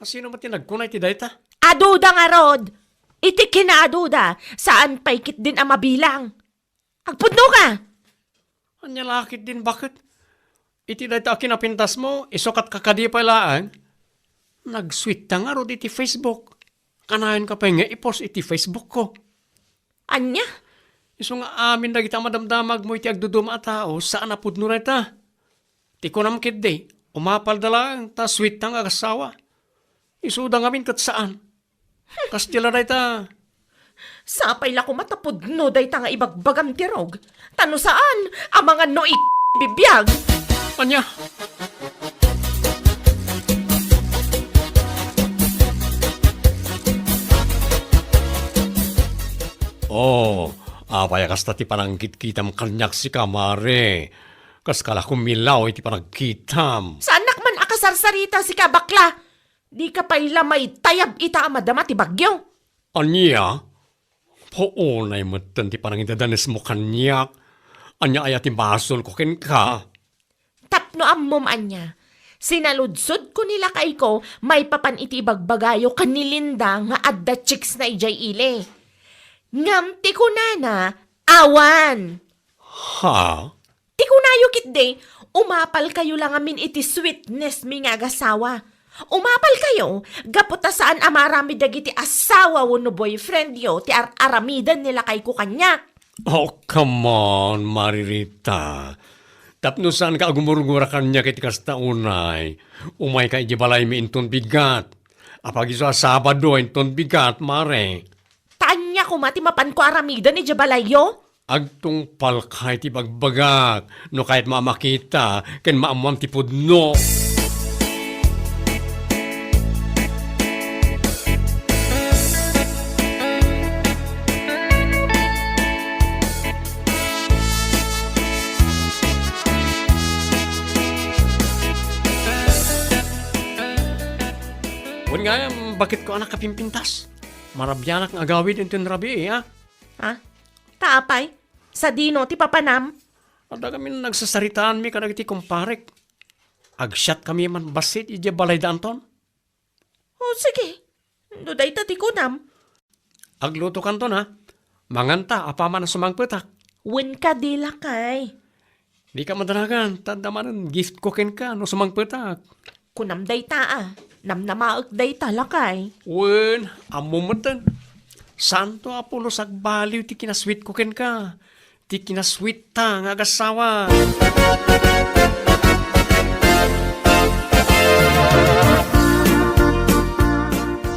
Asino met ti nagkuna iti dayta? Aduda ngarud! Iti kinaaduda, saan pay ketdin a mabilang. Agpudno ka! Ania la ketdin baket? Iti dayta a kinapintas mo, isu ket kakadi pay laeng. Nagsweet ta ngarud iti Facebook. Kanayon ka pay nga i-post iti Facebook ko. Ania? Isu nga amin dagita a madamdamag mo iti agduduma a tao, saan a pudno dayta. Ti kunam ketdi, umapalda laeng ta sweet ta nga agasawa. Isuda ngamin ket saan. Kasta la dayta. Sapay la koma ta pudno dayta nga ibagbagam, Tirog. Ta no saan, amangan no i-, bibiag. Ania? Oh, apay a kasta ti panangkitkitam kaniak sika, Mare? Kaska la kumilaw iti panagkitam. Saannak man a kasarsarita sika, bakla? Dika pay la maitayab ita a madama ti bagyo. Ania? Paunay metten ti panangidadanesmo kaniak. Ania aya ti basolko kenka? Tapno ammom ania, sinaludsodko ni lakayko maipapan iti ibagbagayo ken ni Linda nga adda chicks na idiay ili. Ngem ti kunana, awan. Ha? Ti kunayo ketdi, umapalkayo la ngamin iti sweetness mi nga agasawa. Umapalkayo, gapu ta saan a maaramid dagiti asawa wenno boyfriend yo ti ar-aramiden ni lakayko kaniak. Oh, come on, Mare Rita. Tapno saanka a gumurgura kaniak iti kasta unay, umayka idiay balaymi inton bigat. Apagiso a Sabado inton bigat, Mare. Ta ania koma ti mapanko aramiden idiay balayyo? Agtungpalka iti bagbagak no kayatmo a makita ken maammoam ti pudno. Wen gayam, baketko a nakapimpintas? Marabianak nga agawid inton rabii, a? Ha? Ta apay? Sadino ti papanam? Adda kami nagsasaritaanmi kadagiti kumparek. Agsiatkami man bassit idiay balayda Anton. O, sige. No dayta ti kunam. Aglutokanton, a. Manganta apaman a sumangpetak. Wen kadi, lakay. Dika madanagan, ta adda manen giftko kenka no sumangpetak. Kunam dayta, a. Namnamaek dayta, lakay. Wen, ammom metten. Saanto a pulos agbaliw ti kinasweetko kenka. Ti kinasweetta nga agassawa.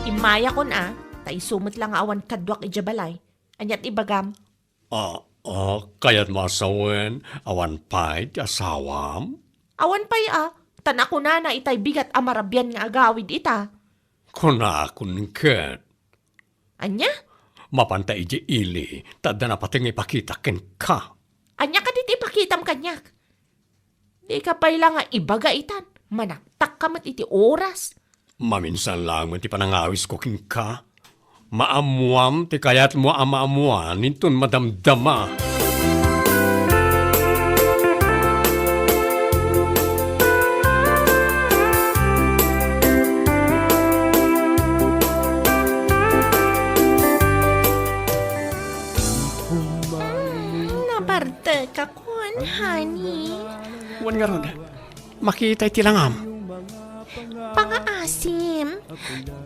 Immayakon a, ta isu met la nga awan kaduak idiay balay. Ania ti ibagam? A, a, kayatmo a sawen, awan pay ti asawam? Awan pay a, ta nakunana itay bigat a marabian nga agawid ita. Kunakon ket. Ania? Mapanta idiay ili, ta adda napateg nga ipakita kenka. Ania kadi ti ipakitam kaniak? Dika pay la nga ibaga itan, manaktakka met iti oras. Maminsan laeng met ti panangawisko kenka. Maammoam ti kayatmo a maammoan inton madamdama. Mm, nabartekakon, honey. Wen ngarud, makita iti langam. Pangaasim,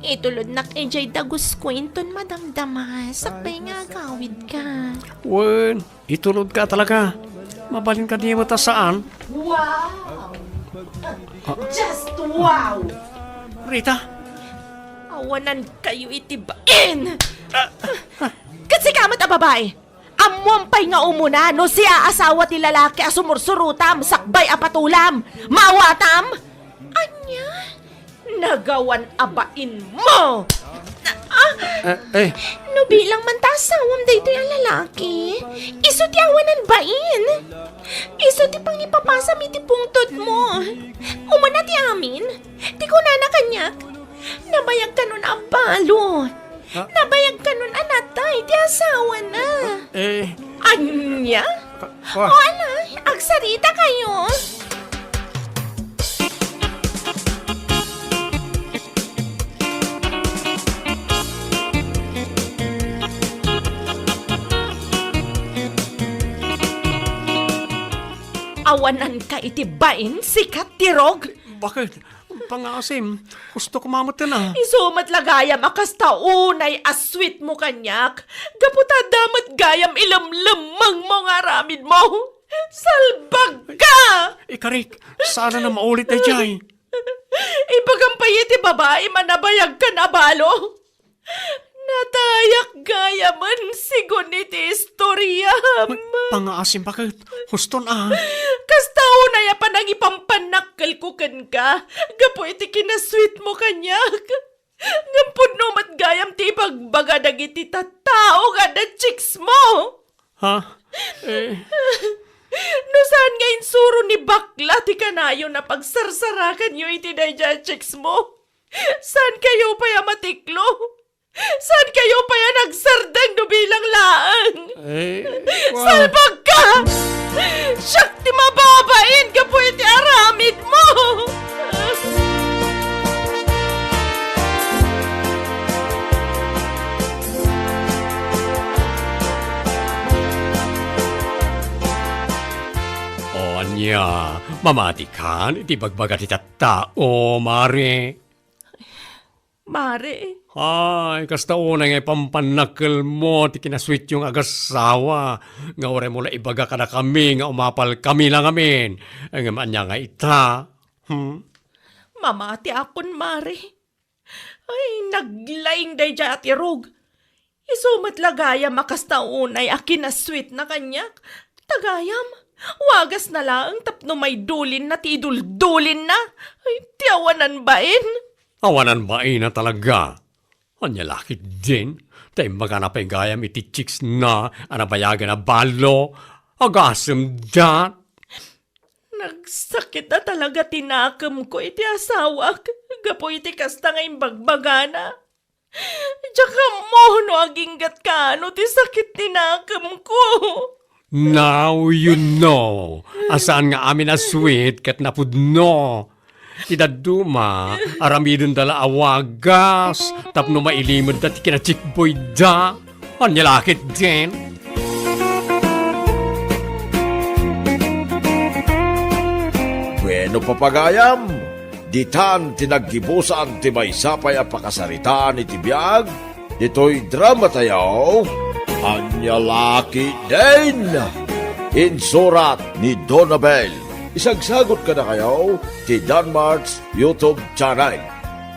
itulodnak idiay dagusko inton madamdama, sakbay nga agawidka. Wen, itulodka talaga. Mabalin kadi met a saan? Wow! Ah. Just wow! Rita? Awanankayo iti bain! Ket sika met a babai, ammoam pay nga umuna no siak a asawa ti lalaki a sumursurotam sakbay a patulam, maawatam? Ania? Nagawan a bainmo! Ah! Eh, eh. No bilang man ta asawam daytoy a lalaki, isu ti awanan bain. Isu ti pangipapasam iti pungtodmo. Umuna ti amin, ti kunana kaniak, nabayagkanon a balo. Ha? Nabayagkanon a natay ti asawana. Eh. Ania? Ka-, ka- O, ala, agsarita kayo. Awananka iti bain, sika, Tirog? Bakit? Pangaasim, gusto ko mametten a. Isu met la gayam a kasta unay a sweet mo kaniak. Gapu ta adda met gayam ilemlemmeng mo nga aramid mo. Salbag ka! Ikarik, saan a maulit daydiay. Ibagam pay iti babai a nabayagkan a balo. Natayak gayamen sigun iti istoriam. Pangaasim, bakit? Huston a. Kasta unay a panangipampanakkelko kenka, gapu iti kinasweet mo kaniak. Ngem pudno met gayam ti ibagbaga dagiti tattao nga adda chicks mo. Ha? Eh. No saan nga insuro ni bakla ti kanayon a pagsarsarakanyo iti daydiay a chicks mo, saan kayo pay a matiklo? Saan kayo pay a nagsardeng no bilang laeng? Eh, wow. Salbag ka! Siak ti mababain gapu iti aramid mo! O ania, mamatikan iti bagbaga ti tattao, Mare? Mare. Ay, kasta unay nga ipampannakkelmo ti kinasweetyo nga agassawa, nga uray mo la ibaga kadakami nga umapalkami la ngamin. Ngem ania nga ita? Hmm? Mamatiakon, Mare. Ay, naglaing daydiay a Tirog. Isu met la gayam a kasta unay a kinasweetna kaniak. Ta gayam, wagasna laeng tapno maidulinna ti iduldulinna. Ay, ti awanan bain. Awanan baina talaga. Ania la ketdin, ta immagana pay gayam iti chicksna a nabayagan a balo. Agasemda. Nagsakit a talaga ti nakemko iti asawak gapu iti kasta nga imbagbagana. Diak ammo no aginggat kaano ti sakit ti nakemko. Now you know a saan nga amin a sweet ket napudno. Ti dadduma, aramidenda la a wagas tapno mailimedda ti kinachikboyda. Ania la ketdin? Bueno, papagayam, ditan ti naggibusan ti maysa pay a pakasaritaan iti biag ditoy dramatayo, Ania la ketdin? Insurat ni Donabel. Isagsagot kadakayo ti Danmart's YouTube channel.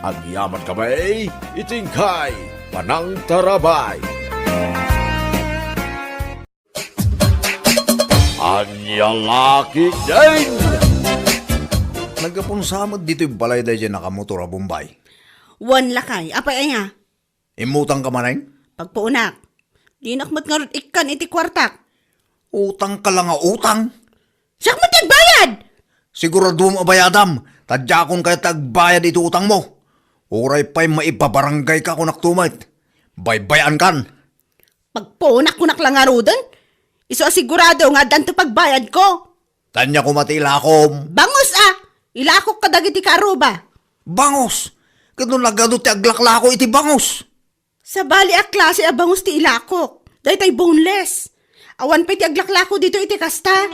Agyaman kami iti inkay panangtarabay. Ania la ketdin? Naggapunsa met ditoy balay daydiay nakamotor a Bombay. Wen lakay, apay aya? Immutangka manen? Pagpuonak. Dinak met ngarud ikkan iti kuartak. Utangka la nga utang? Siak met ti agbayad! Siguraduem a bayadam, ta diakon kayat ti agbayad iti utangmo. Uray pay maipabaranggayka, kunak to met. Baybay-ankan. Pagpuonak, kunak la ngaruden. Isu a sigurado nga addanto pagbayadko. Ania koma ti ilakom? Bangus a! Ilakok kadagiti kaaruba. Bangus? Ket no nagadu ti aglaklako iti bangus? Sabali a klase a bangus ti ilakok. Daytay boneless. Awan pay ti aglaklako dito iti kasta.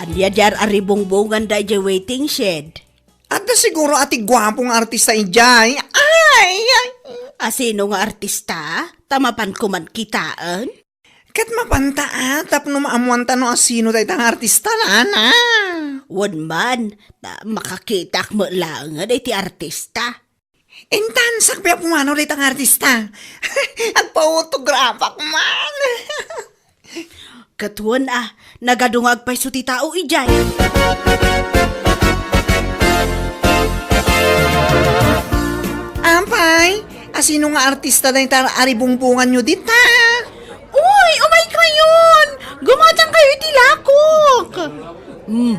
Ania diay ar-aribungbongan daydiay waiting shed? Adda siguro a ti guapo nga artista idiay. Ay, ay. Asino nga artista? Ta mapanko man kitaen? Ket mapanta a, tapno maamuanta no asino dayta nga artista, nana. Wen man, ta makakitak met laengen iti artista. Intansak pay a pumanaw dayta nga artista. Agpa-autograph-ak man. Ket wen a, nagadu nga agpayso ti tao idiay. Apay, asino nga artista dayta ar-aribungbonganyo dita? Uy, umaykayon! Gumatangkayo iti lakok! Hmm,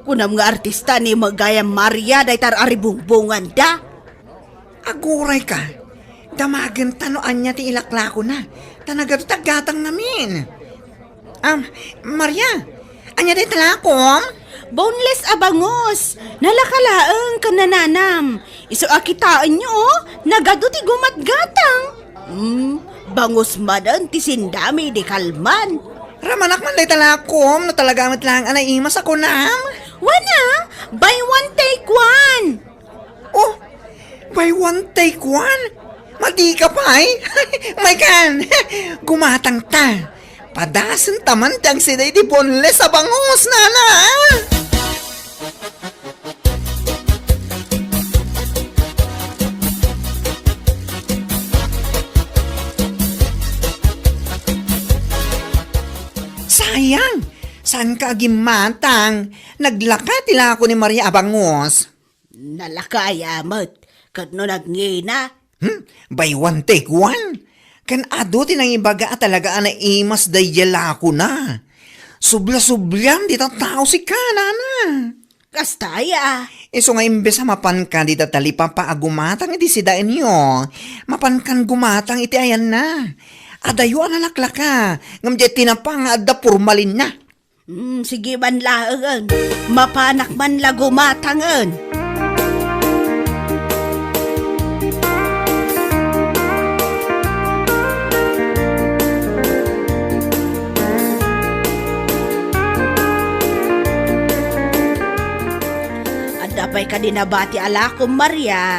kunam nga artista ni Magayam Maria dayta ar-aribungbonganda. Agurayka, damagenta no ania ti ilaklakona, ta nagadu ti aggatang ngamin. Am, Maria, ania dayta lakom? Boneless a bangus. Nalaka laeng ken nananam. Isu a kitaenyo, oh, nagadu ti gumatgatang. Hmm, bangus manen ti sindami idi kalman. Ramanak man dayta lakom, no talaga met laeng a naimas a kunam. Wen a, buy one, take one. Oh, buy one, take one? Madika pay? Maykan, gumatangta. Padasenta man ti agsida iti boneless a bangus, nana. Sayang, saanka a gimmatang. Naglaka ti lako ni Maria a bangus. Nalaka aya met, ket no nagngina? Hmm? Buy one, take one? Ken adu ti nangibaga a talaga a naimas daydiay lakona. Subla-subliam dita tao sika, nana. Kasta aya. Isu nga imbes a mapanka dita talipapa a gumatang iti sidaenyo, mapankan gumatang iti ayanna. Adayo a nalaklaka, ngem diay tinapa nga adda pormalinna. Hmm, sige man laengen. Mapanak man la gumatangen. Adda pay kadi nabati a lakom, Maria?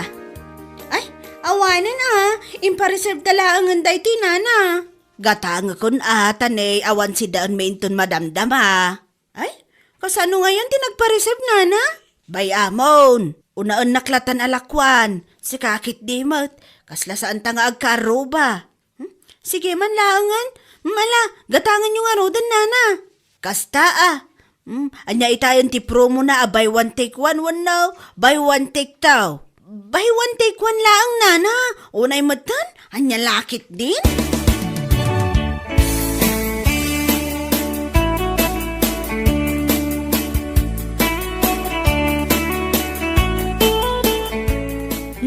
Ay, awanen a. Impareserve ta laengen daytoy, nana. Gatangekon a, ta ni awan sidaenmi inton madamdama. Ay, kasano ngayon ti nagpa-receive, nana? Bay-amon, unaennak latan a lakuan. Sika ketdi met, kasla saanta nga agkaarruba. Hmm? Sige man laengen. Hmm, ala, gatangenyo ngaruden, nana. Kasta a. Hmm, ania itayen ti promo na a buy one take one wenno buy one take two? Buy one take one laeng, nana. Unay metten, ania la ketdin?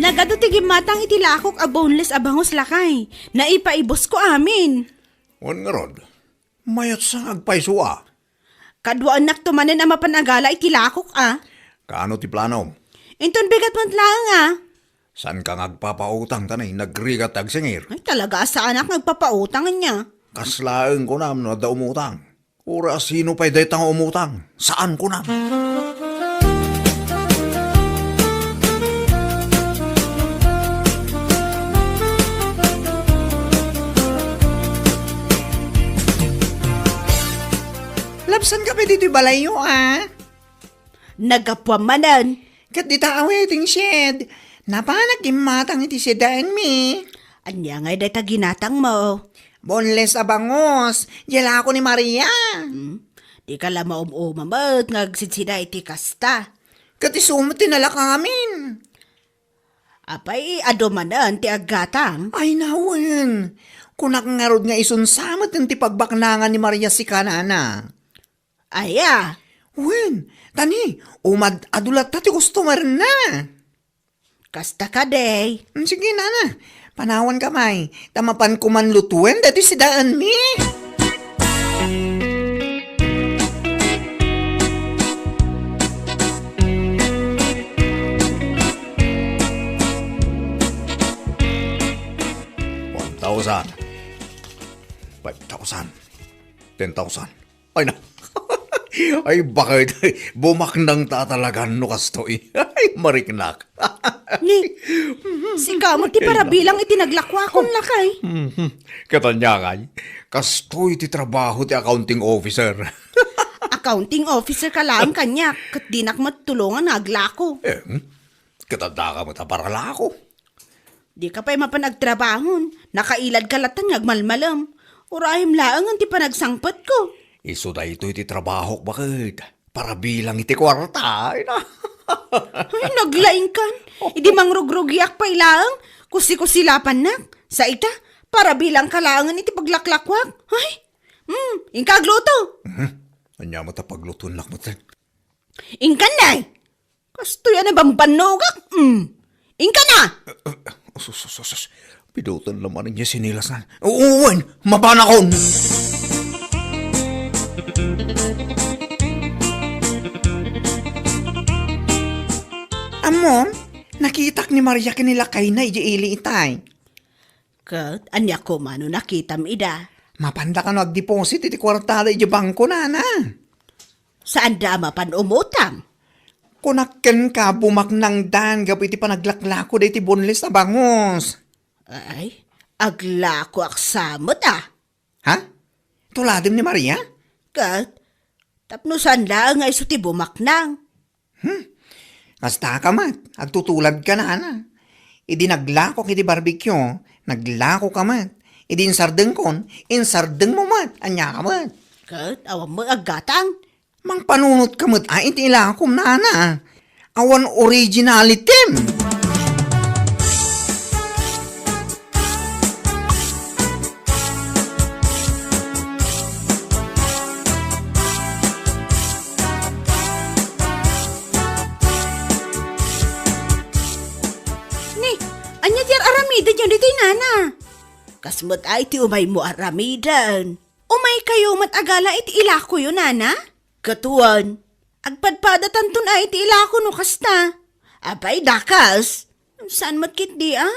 Nagadu ti gimmatang iti lakok a boneless a bangus, lakay. Naipaibusko amin. Wen ngarud, mayat sa nga agpayso a. Kaduaennakto manen a mapan agala iti lakok a. Kaano ti planom? Inton bigat met laeng a. Saanka nga agpapautang ta nay nagrigat ti agsingir? Ay, talaga a saanak nga agpapautang ania. Kas laeng kunam no adda umutang. Uray a sino pay dayta nga umutang? Saan kunam? Labsanka pay ditoy balayyo a. Naggapuam manen. Ket dita a waiting shed, napanak gimmatang iti sidaenmi. Ania ngay dayta ginatangmo? Boneless a bangus, diay lako ni Maria. Hmm? Dika la maum-uma met nga agsidsida iti kasta. Ket isu met ti nalakamin. Apay, adu manen ti aggatang? Ay, nawen. Kunak ngarud nga isun sa met ti pagbaknangan ni Maria sika, nana. Aya? Wen, ta ni, umad-adu latta ti customer-na. Kasta kadi. Mm, sige, nana. Panawanka pay, ta mapanko man lutuen daytoy sidaenmi. One thousand. Five thousand. Ten thousand. Ay, na. Ay, bakit? Bumaknang ta talaga no kastoy. Ay, mariknak. Ni, sika met ti parabilang iti naglakuakon, lakay. Mhm. Ket ania ngay, kastoy ti trabaho ti accounting officer. Accounting officer ka laeng kaniak, ket dinak met tulongan nga aglako. Eh, hmm? Ket addaka met a paralako. Dika pay mapan agtrabahon, nakailadka latta nga agmalmalem. Urayem laengen ti panagsangpetko. Isu daytoy ti trabahok baket. Parabilang iti kuarta, ay na. Ay, naglaingkan. Idi mangrugrugiak pay laeng, kusi-kusilapannak. Sa ita, parabilangka laengen iti paglaklakuak. Ay, hmm, inka agluto. Mhm. Ania met a paglutoennak met? Inkan, nay. Kastoy a nabambannogak. Mm. Inka na! Eh, eh, sus, sus, sus, sus. Pidoten la manen diay sinilasna. Wen, mapanakon! Ammom, nakitak ni Maria ken ni lakayna idiay ili itay. Ket ania koma no nakitam ida? Mapanda kano agdeposit iti kuartada idiay bangko, nana. Saanda a mapan umutang? Kunak kenka, bumaknangdan gapu iti panaglaklako daytoy boneless a bangus. Ay, aglakoak sa met a. Ha? Tuladem ni Maria? Ket, tapno saan laeng nga isu ti bumaknang. Hmm? Kasta ka met, agtutulad ka, nana. Idi naglakok iti barbecue, naglako ka met. Idi insardengkon, insardengmo met. Ania ka met? Ket awan met aggatang. Mangpanunot ka met a iti ilakom, nana. Awan originality. Ni, ania ti ar-aramidenyo ditoy, nana? Kas met ay ti umaymo aramiden. Umaykayo met agala iti ilakoyo, nana? Ket wen, agpadpadatanton ay iti ilako no kasta. Apay, dakas? Saan met ketdi a?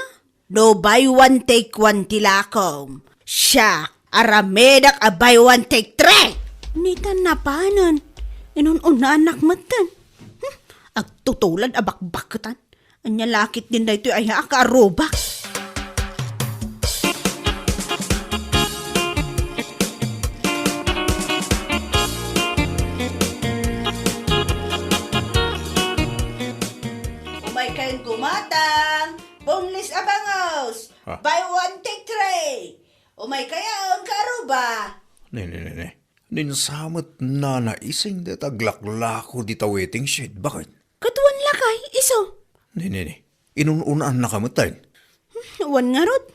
No buy one take one ti lakom, siak, aramidek a buy one take three! Nitan napanen, inun-unaannak metten. Hmm, agtutulad a bakbaketan. Ania la ketdin daytoy aya a kaarrubak? Umaykayon, kaaruba. Ne, ne, ne, ne. Ninsamet na naising dayta aglaklako dita waiting shed. Bakit? Ket wen lakay, isu. Ne, ne, ne. Inun-unaannaka metten. Hmm, wen ngarud.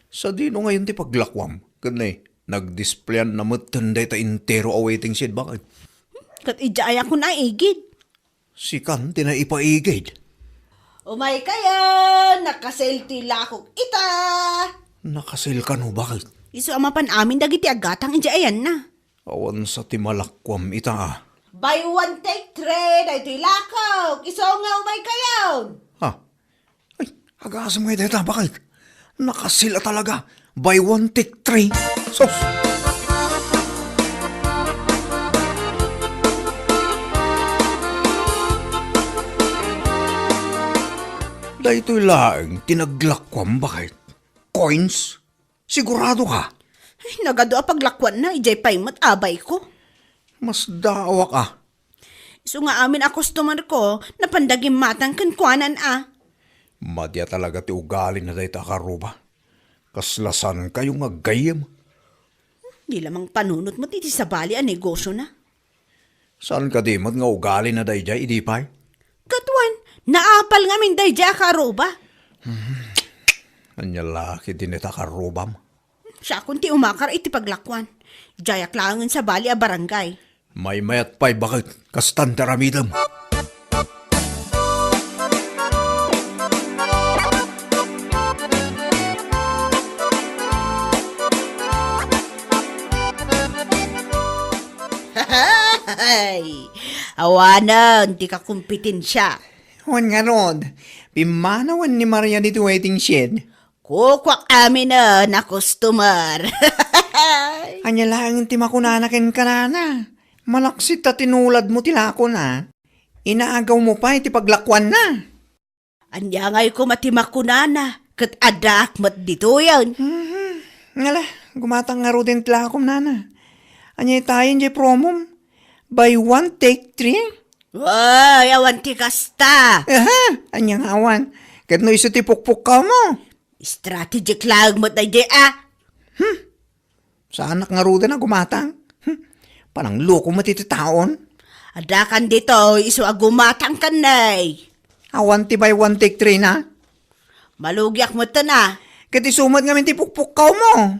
Sadino ngayon ti paglakuam? Ket ne, nagdisplayan na metten dayta entero a waiting shed. Bakit? Hmm, ket idiay a kunaigid. Sikan ti naipaigid. Umaykayon, nakasil ti lakok ita. Nakasil kano, bakit? Isu a mapan amin dagiti aggatang idiay ayanna. Awan sa ti malakuam ita, a. Buy one, take three, daytoy lakok. Isu nga umaykayon. Ha? Ay, agasem ngay dayta, bakit? Nakasil a talaga. Buy one, take three. Sus! Daytoy laeng ti naglakuam, bakit? Coins? Sigurado ka? Ay, nagadu a paglakuanna, idiay pay met abayko. Masdaawak a. Isu nga amin a customer ko, napanda gimmatang kenkuanan a. Madi a talaga ti ugalina dayta a karuba. Kasla saan kayo nga gayyem? Di lamang panunot met iti sabali a negosiona. Saan kadi met nga ugalina daydiay idi pay? Ket wen, naapal ngamin daydiay a karuba. Ania la ketdi dayta karubam? Siakon ti umakar iti paglakuan. Diayak laengen sabali a barangay. Maymayat pay, bakit? Kastan ti aramidem. Hay! Awanen ti kakompetensia. Wen ngarud, pimmanawen ni Maria ditoy waiting shed. Kukuak aminen a customer. Ania laeng ti makunana kenka, nana? Malaksid ta tinuladmo ti lakona. Inaagawmo pay ti paglakuanna. Ania ngay koma ti makunana ket addaak met ditoyen? Mhm. Ngala, gumatang ngaruden ti lakom, nana. Ania itayen diay promom? Buy one, take three? Ay, awan ti kasta. Aha, ania nga awan? Ket no isu ti pukpukkawmo? Strategic laeng met daydiay a. Hmm. Saanak ngaruden a gumatang. Hmm. Panangloko met iti taon. Addakan ditoy isu a gumatang ken nay. Awan ti buy one take three na. Malugiak metten a. Ket isu met ngamin ti pukpukkawmo.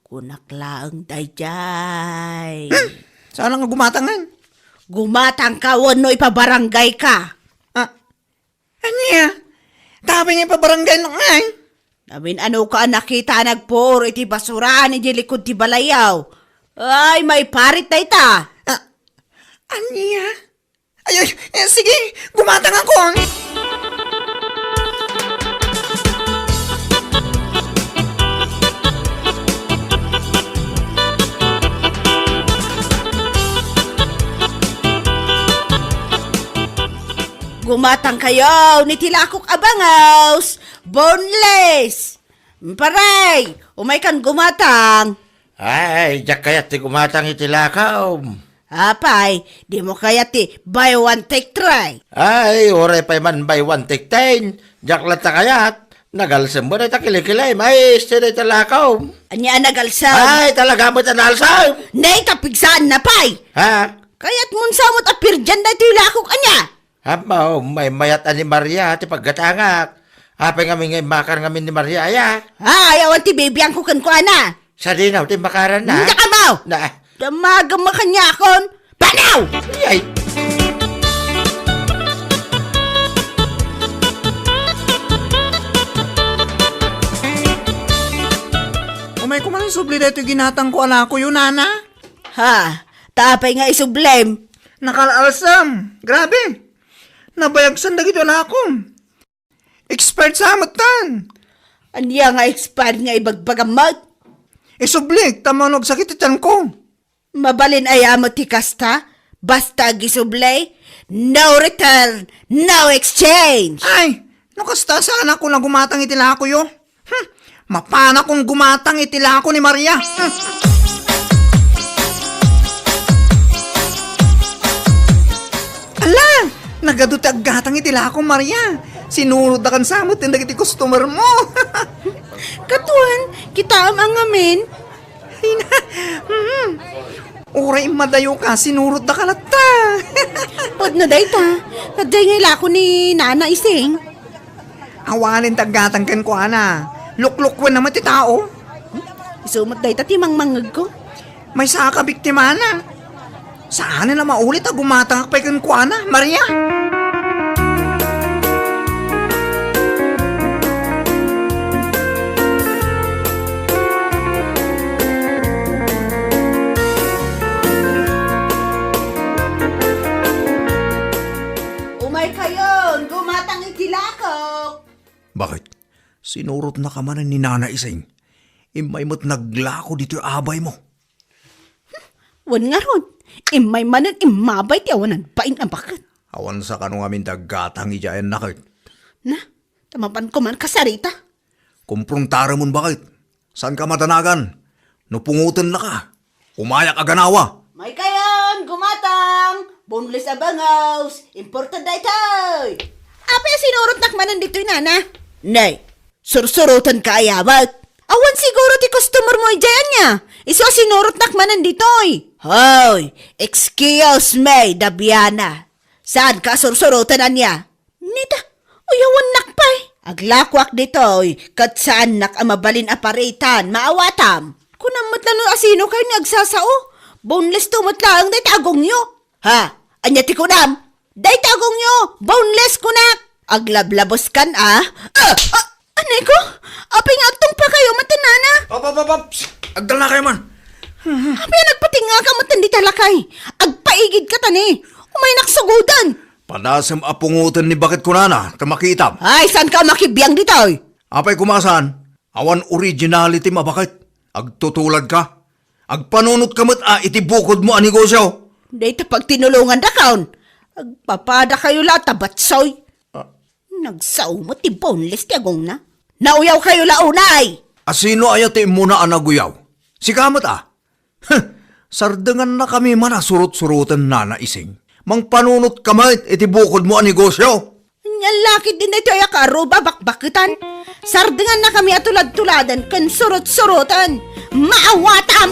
Kunak laeng daydiay. Hmm. Saanak nga gumatang ngan? Gumatangka wenno ipabaranggayka. Ah, Ania? Tapay nga ipabaranggaynok ngay? Namin-anoka a nakita a nagpuor iti basuraan iti likud ti balayyo. Ay, maiparit dayta. Ah, ania? Ay, ay, eh, sige, gumatangakon. Gumatangkayon iti lakok a bangaws, boneless. Paray, umaykan gumatang. Ay, diak kayat ti gumatang iti lakom. Apay, dimo kayat ti buy one take three? Ay, uray pay man buy one take ten. Diak latta kayat. Nagalsem met dayta kilikilim. Ay, isu dayta lakom. Ania a nagalsem? Ay, talaga met a naalsem. Nay, kapigsaanna pay. Ha? Kayatmon sa met a pirdian daytoy lakok, ania? Ammo, maymayat a ni Maria ti paggatangak. Apay ngamin nga immakar ngamin ni Maria, aya? Ay, awan ti bibiangko kenkuana. Sadino ti immakaranna? Diak ammo! Na. Damagem a kaniakon! Panaw! Ay! Umay ko man isubli daytoy ginatangko a lakoyo, nana. Ha? Ta apay nga isublem? Nakal-alsem. Grabe. Nabayagsan dagiti lakom. Expired sa met tan. Ania nga expired nga ibagbagam met? Isublik, ta mano agsakit ti tianko. Mabalin aya met ti kasta? Basta agisubli, no return, no exchange. Ay, no kasta, saanakon a gumatang iti lakoyo. Hmm, mapanakon gumatang iti lako ni Maria. Hmm. Ala, nagadu ti aggatang iti lako, Maria. Sinurotda kan sa met dagiti customer mo. Kaduan, kitaem a ngamin, Uray immadayo ka, sinurot da ka latta. Pudno dayta. Kadjay nga ilako ni Nana Ising. Awanen ti aggatang kenkuana. Luklukwen naman ti tao. Isu met dayta ti mangmangngegko. Maysa ka biktimana. Saan la maulit a gumatangak pay kenkuana, Maria? Umay kayon, gumatang iti lakok. Bakit? Sinurotnaka manen ni Nana Ising. Immay met naglako ditoy abaymo. Wen ngarud, immay manen immabay ti awanan bain a baket. Awan sa kano ngamin ti aggatang idiay a naket. Na, ta mapanko man kasarita. Kumprontaramon baket. Saanka madanagan? No pungotennaka, umayak a ganawa. Maykayon, gumatang! Boneless a bangus! Imported daytoy! Apay a sinurotnak manen ditoy, Nana? Nay, sursurotenka aya met? Awan siguro ti customer mo idiay ania. Isu a sinurotnak manen ditoy. Hoy, excuse me, Daviana. Saanka a sursuroten ania? Nita, uyawannak pay. Aglakoak ditoy, ket saannak a mabalin a paritan, maawatam. Kunam met laeng no asino kayo ni agsasao. Boneless to met laeng dayta agongyo. Ha? Ania ti kunam? Dayta agongyo, boneless kunak. Aglablaboskan a. Ah! Ah! Aneko? Apay nga agtungpa kayo, maten, Nana? Pap, pap, pap, pap! Agdalna kayo man. Apay a nagpatingngaka maten dita lakay? Agpaigidka tani. Umaynak sugoden. Padasem a pungoten ni baket kunana, ta makitam. Ay, saanka a makibiang ditoy? Apay koma saan? Awan originality a baket. Agtutuladka. Agpanunotka met a iti bukodmo a negosyo. Dayta pagtinulongandakon. Agpapada kayo la ta batsoy. Ah. Nagsao met ti boneless ti agongna. Nauyaw kayo la unay! Asino aya ti immuna a naguyaw? Sika met a? Huh! Sardengannakami man a surot-suroten, Nana Ising. Mangpanunotka met iti bukodmo a negosyo. Ania la ketdin daytoy a kaarruba a bakbaketan. Sardengannakami a tulad-tuladen ken surot-suroten. Maawatam!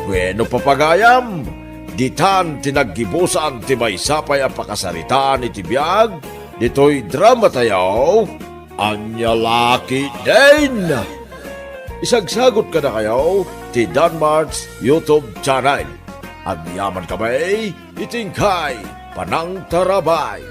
Bueno, papagayam, ditan ti naggibusan ti maysa pay a pakasaritaan iti biag ditoy dramatayo. Ania la ketdin? Isagsagot kadakayo ti Danmart's YouTube channel. Agyamankami iti inkay panangtarabay.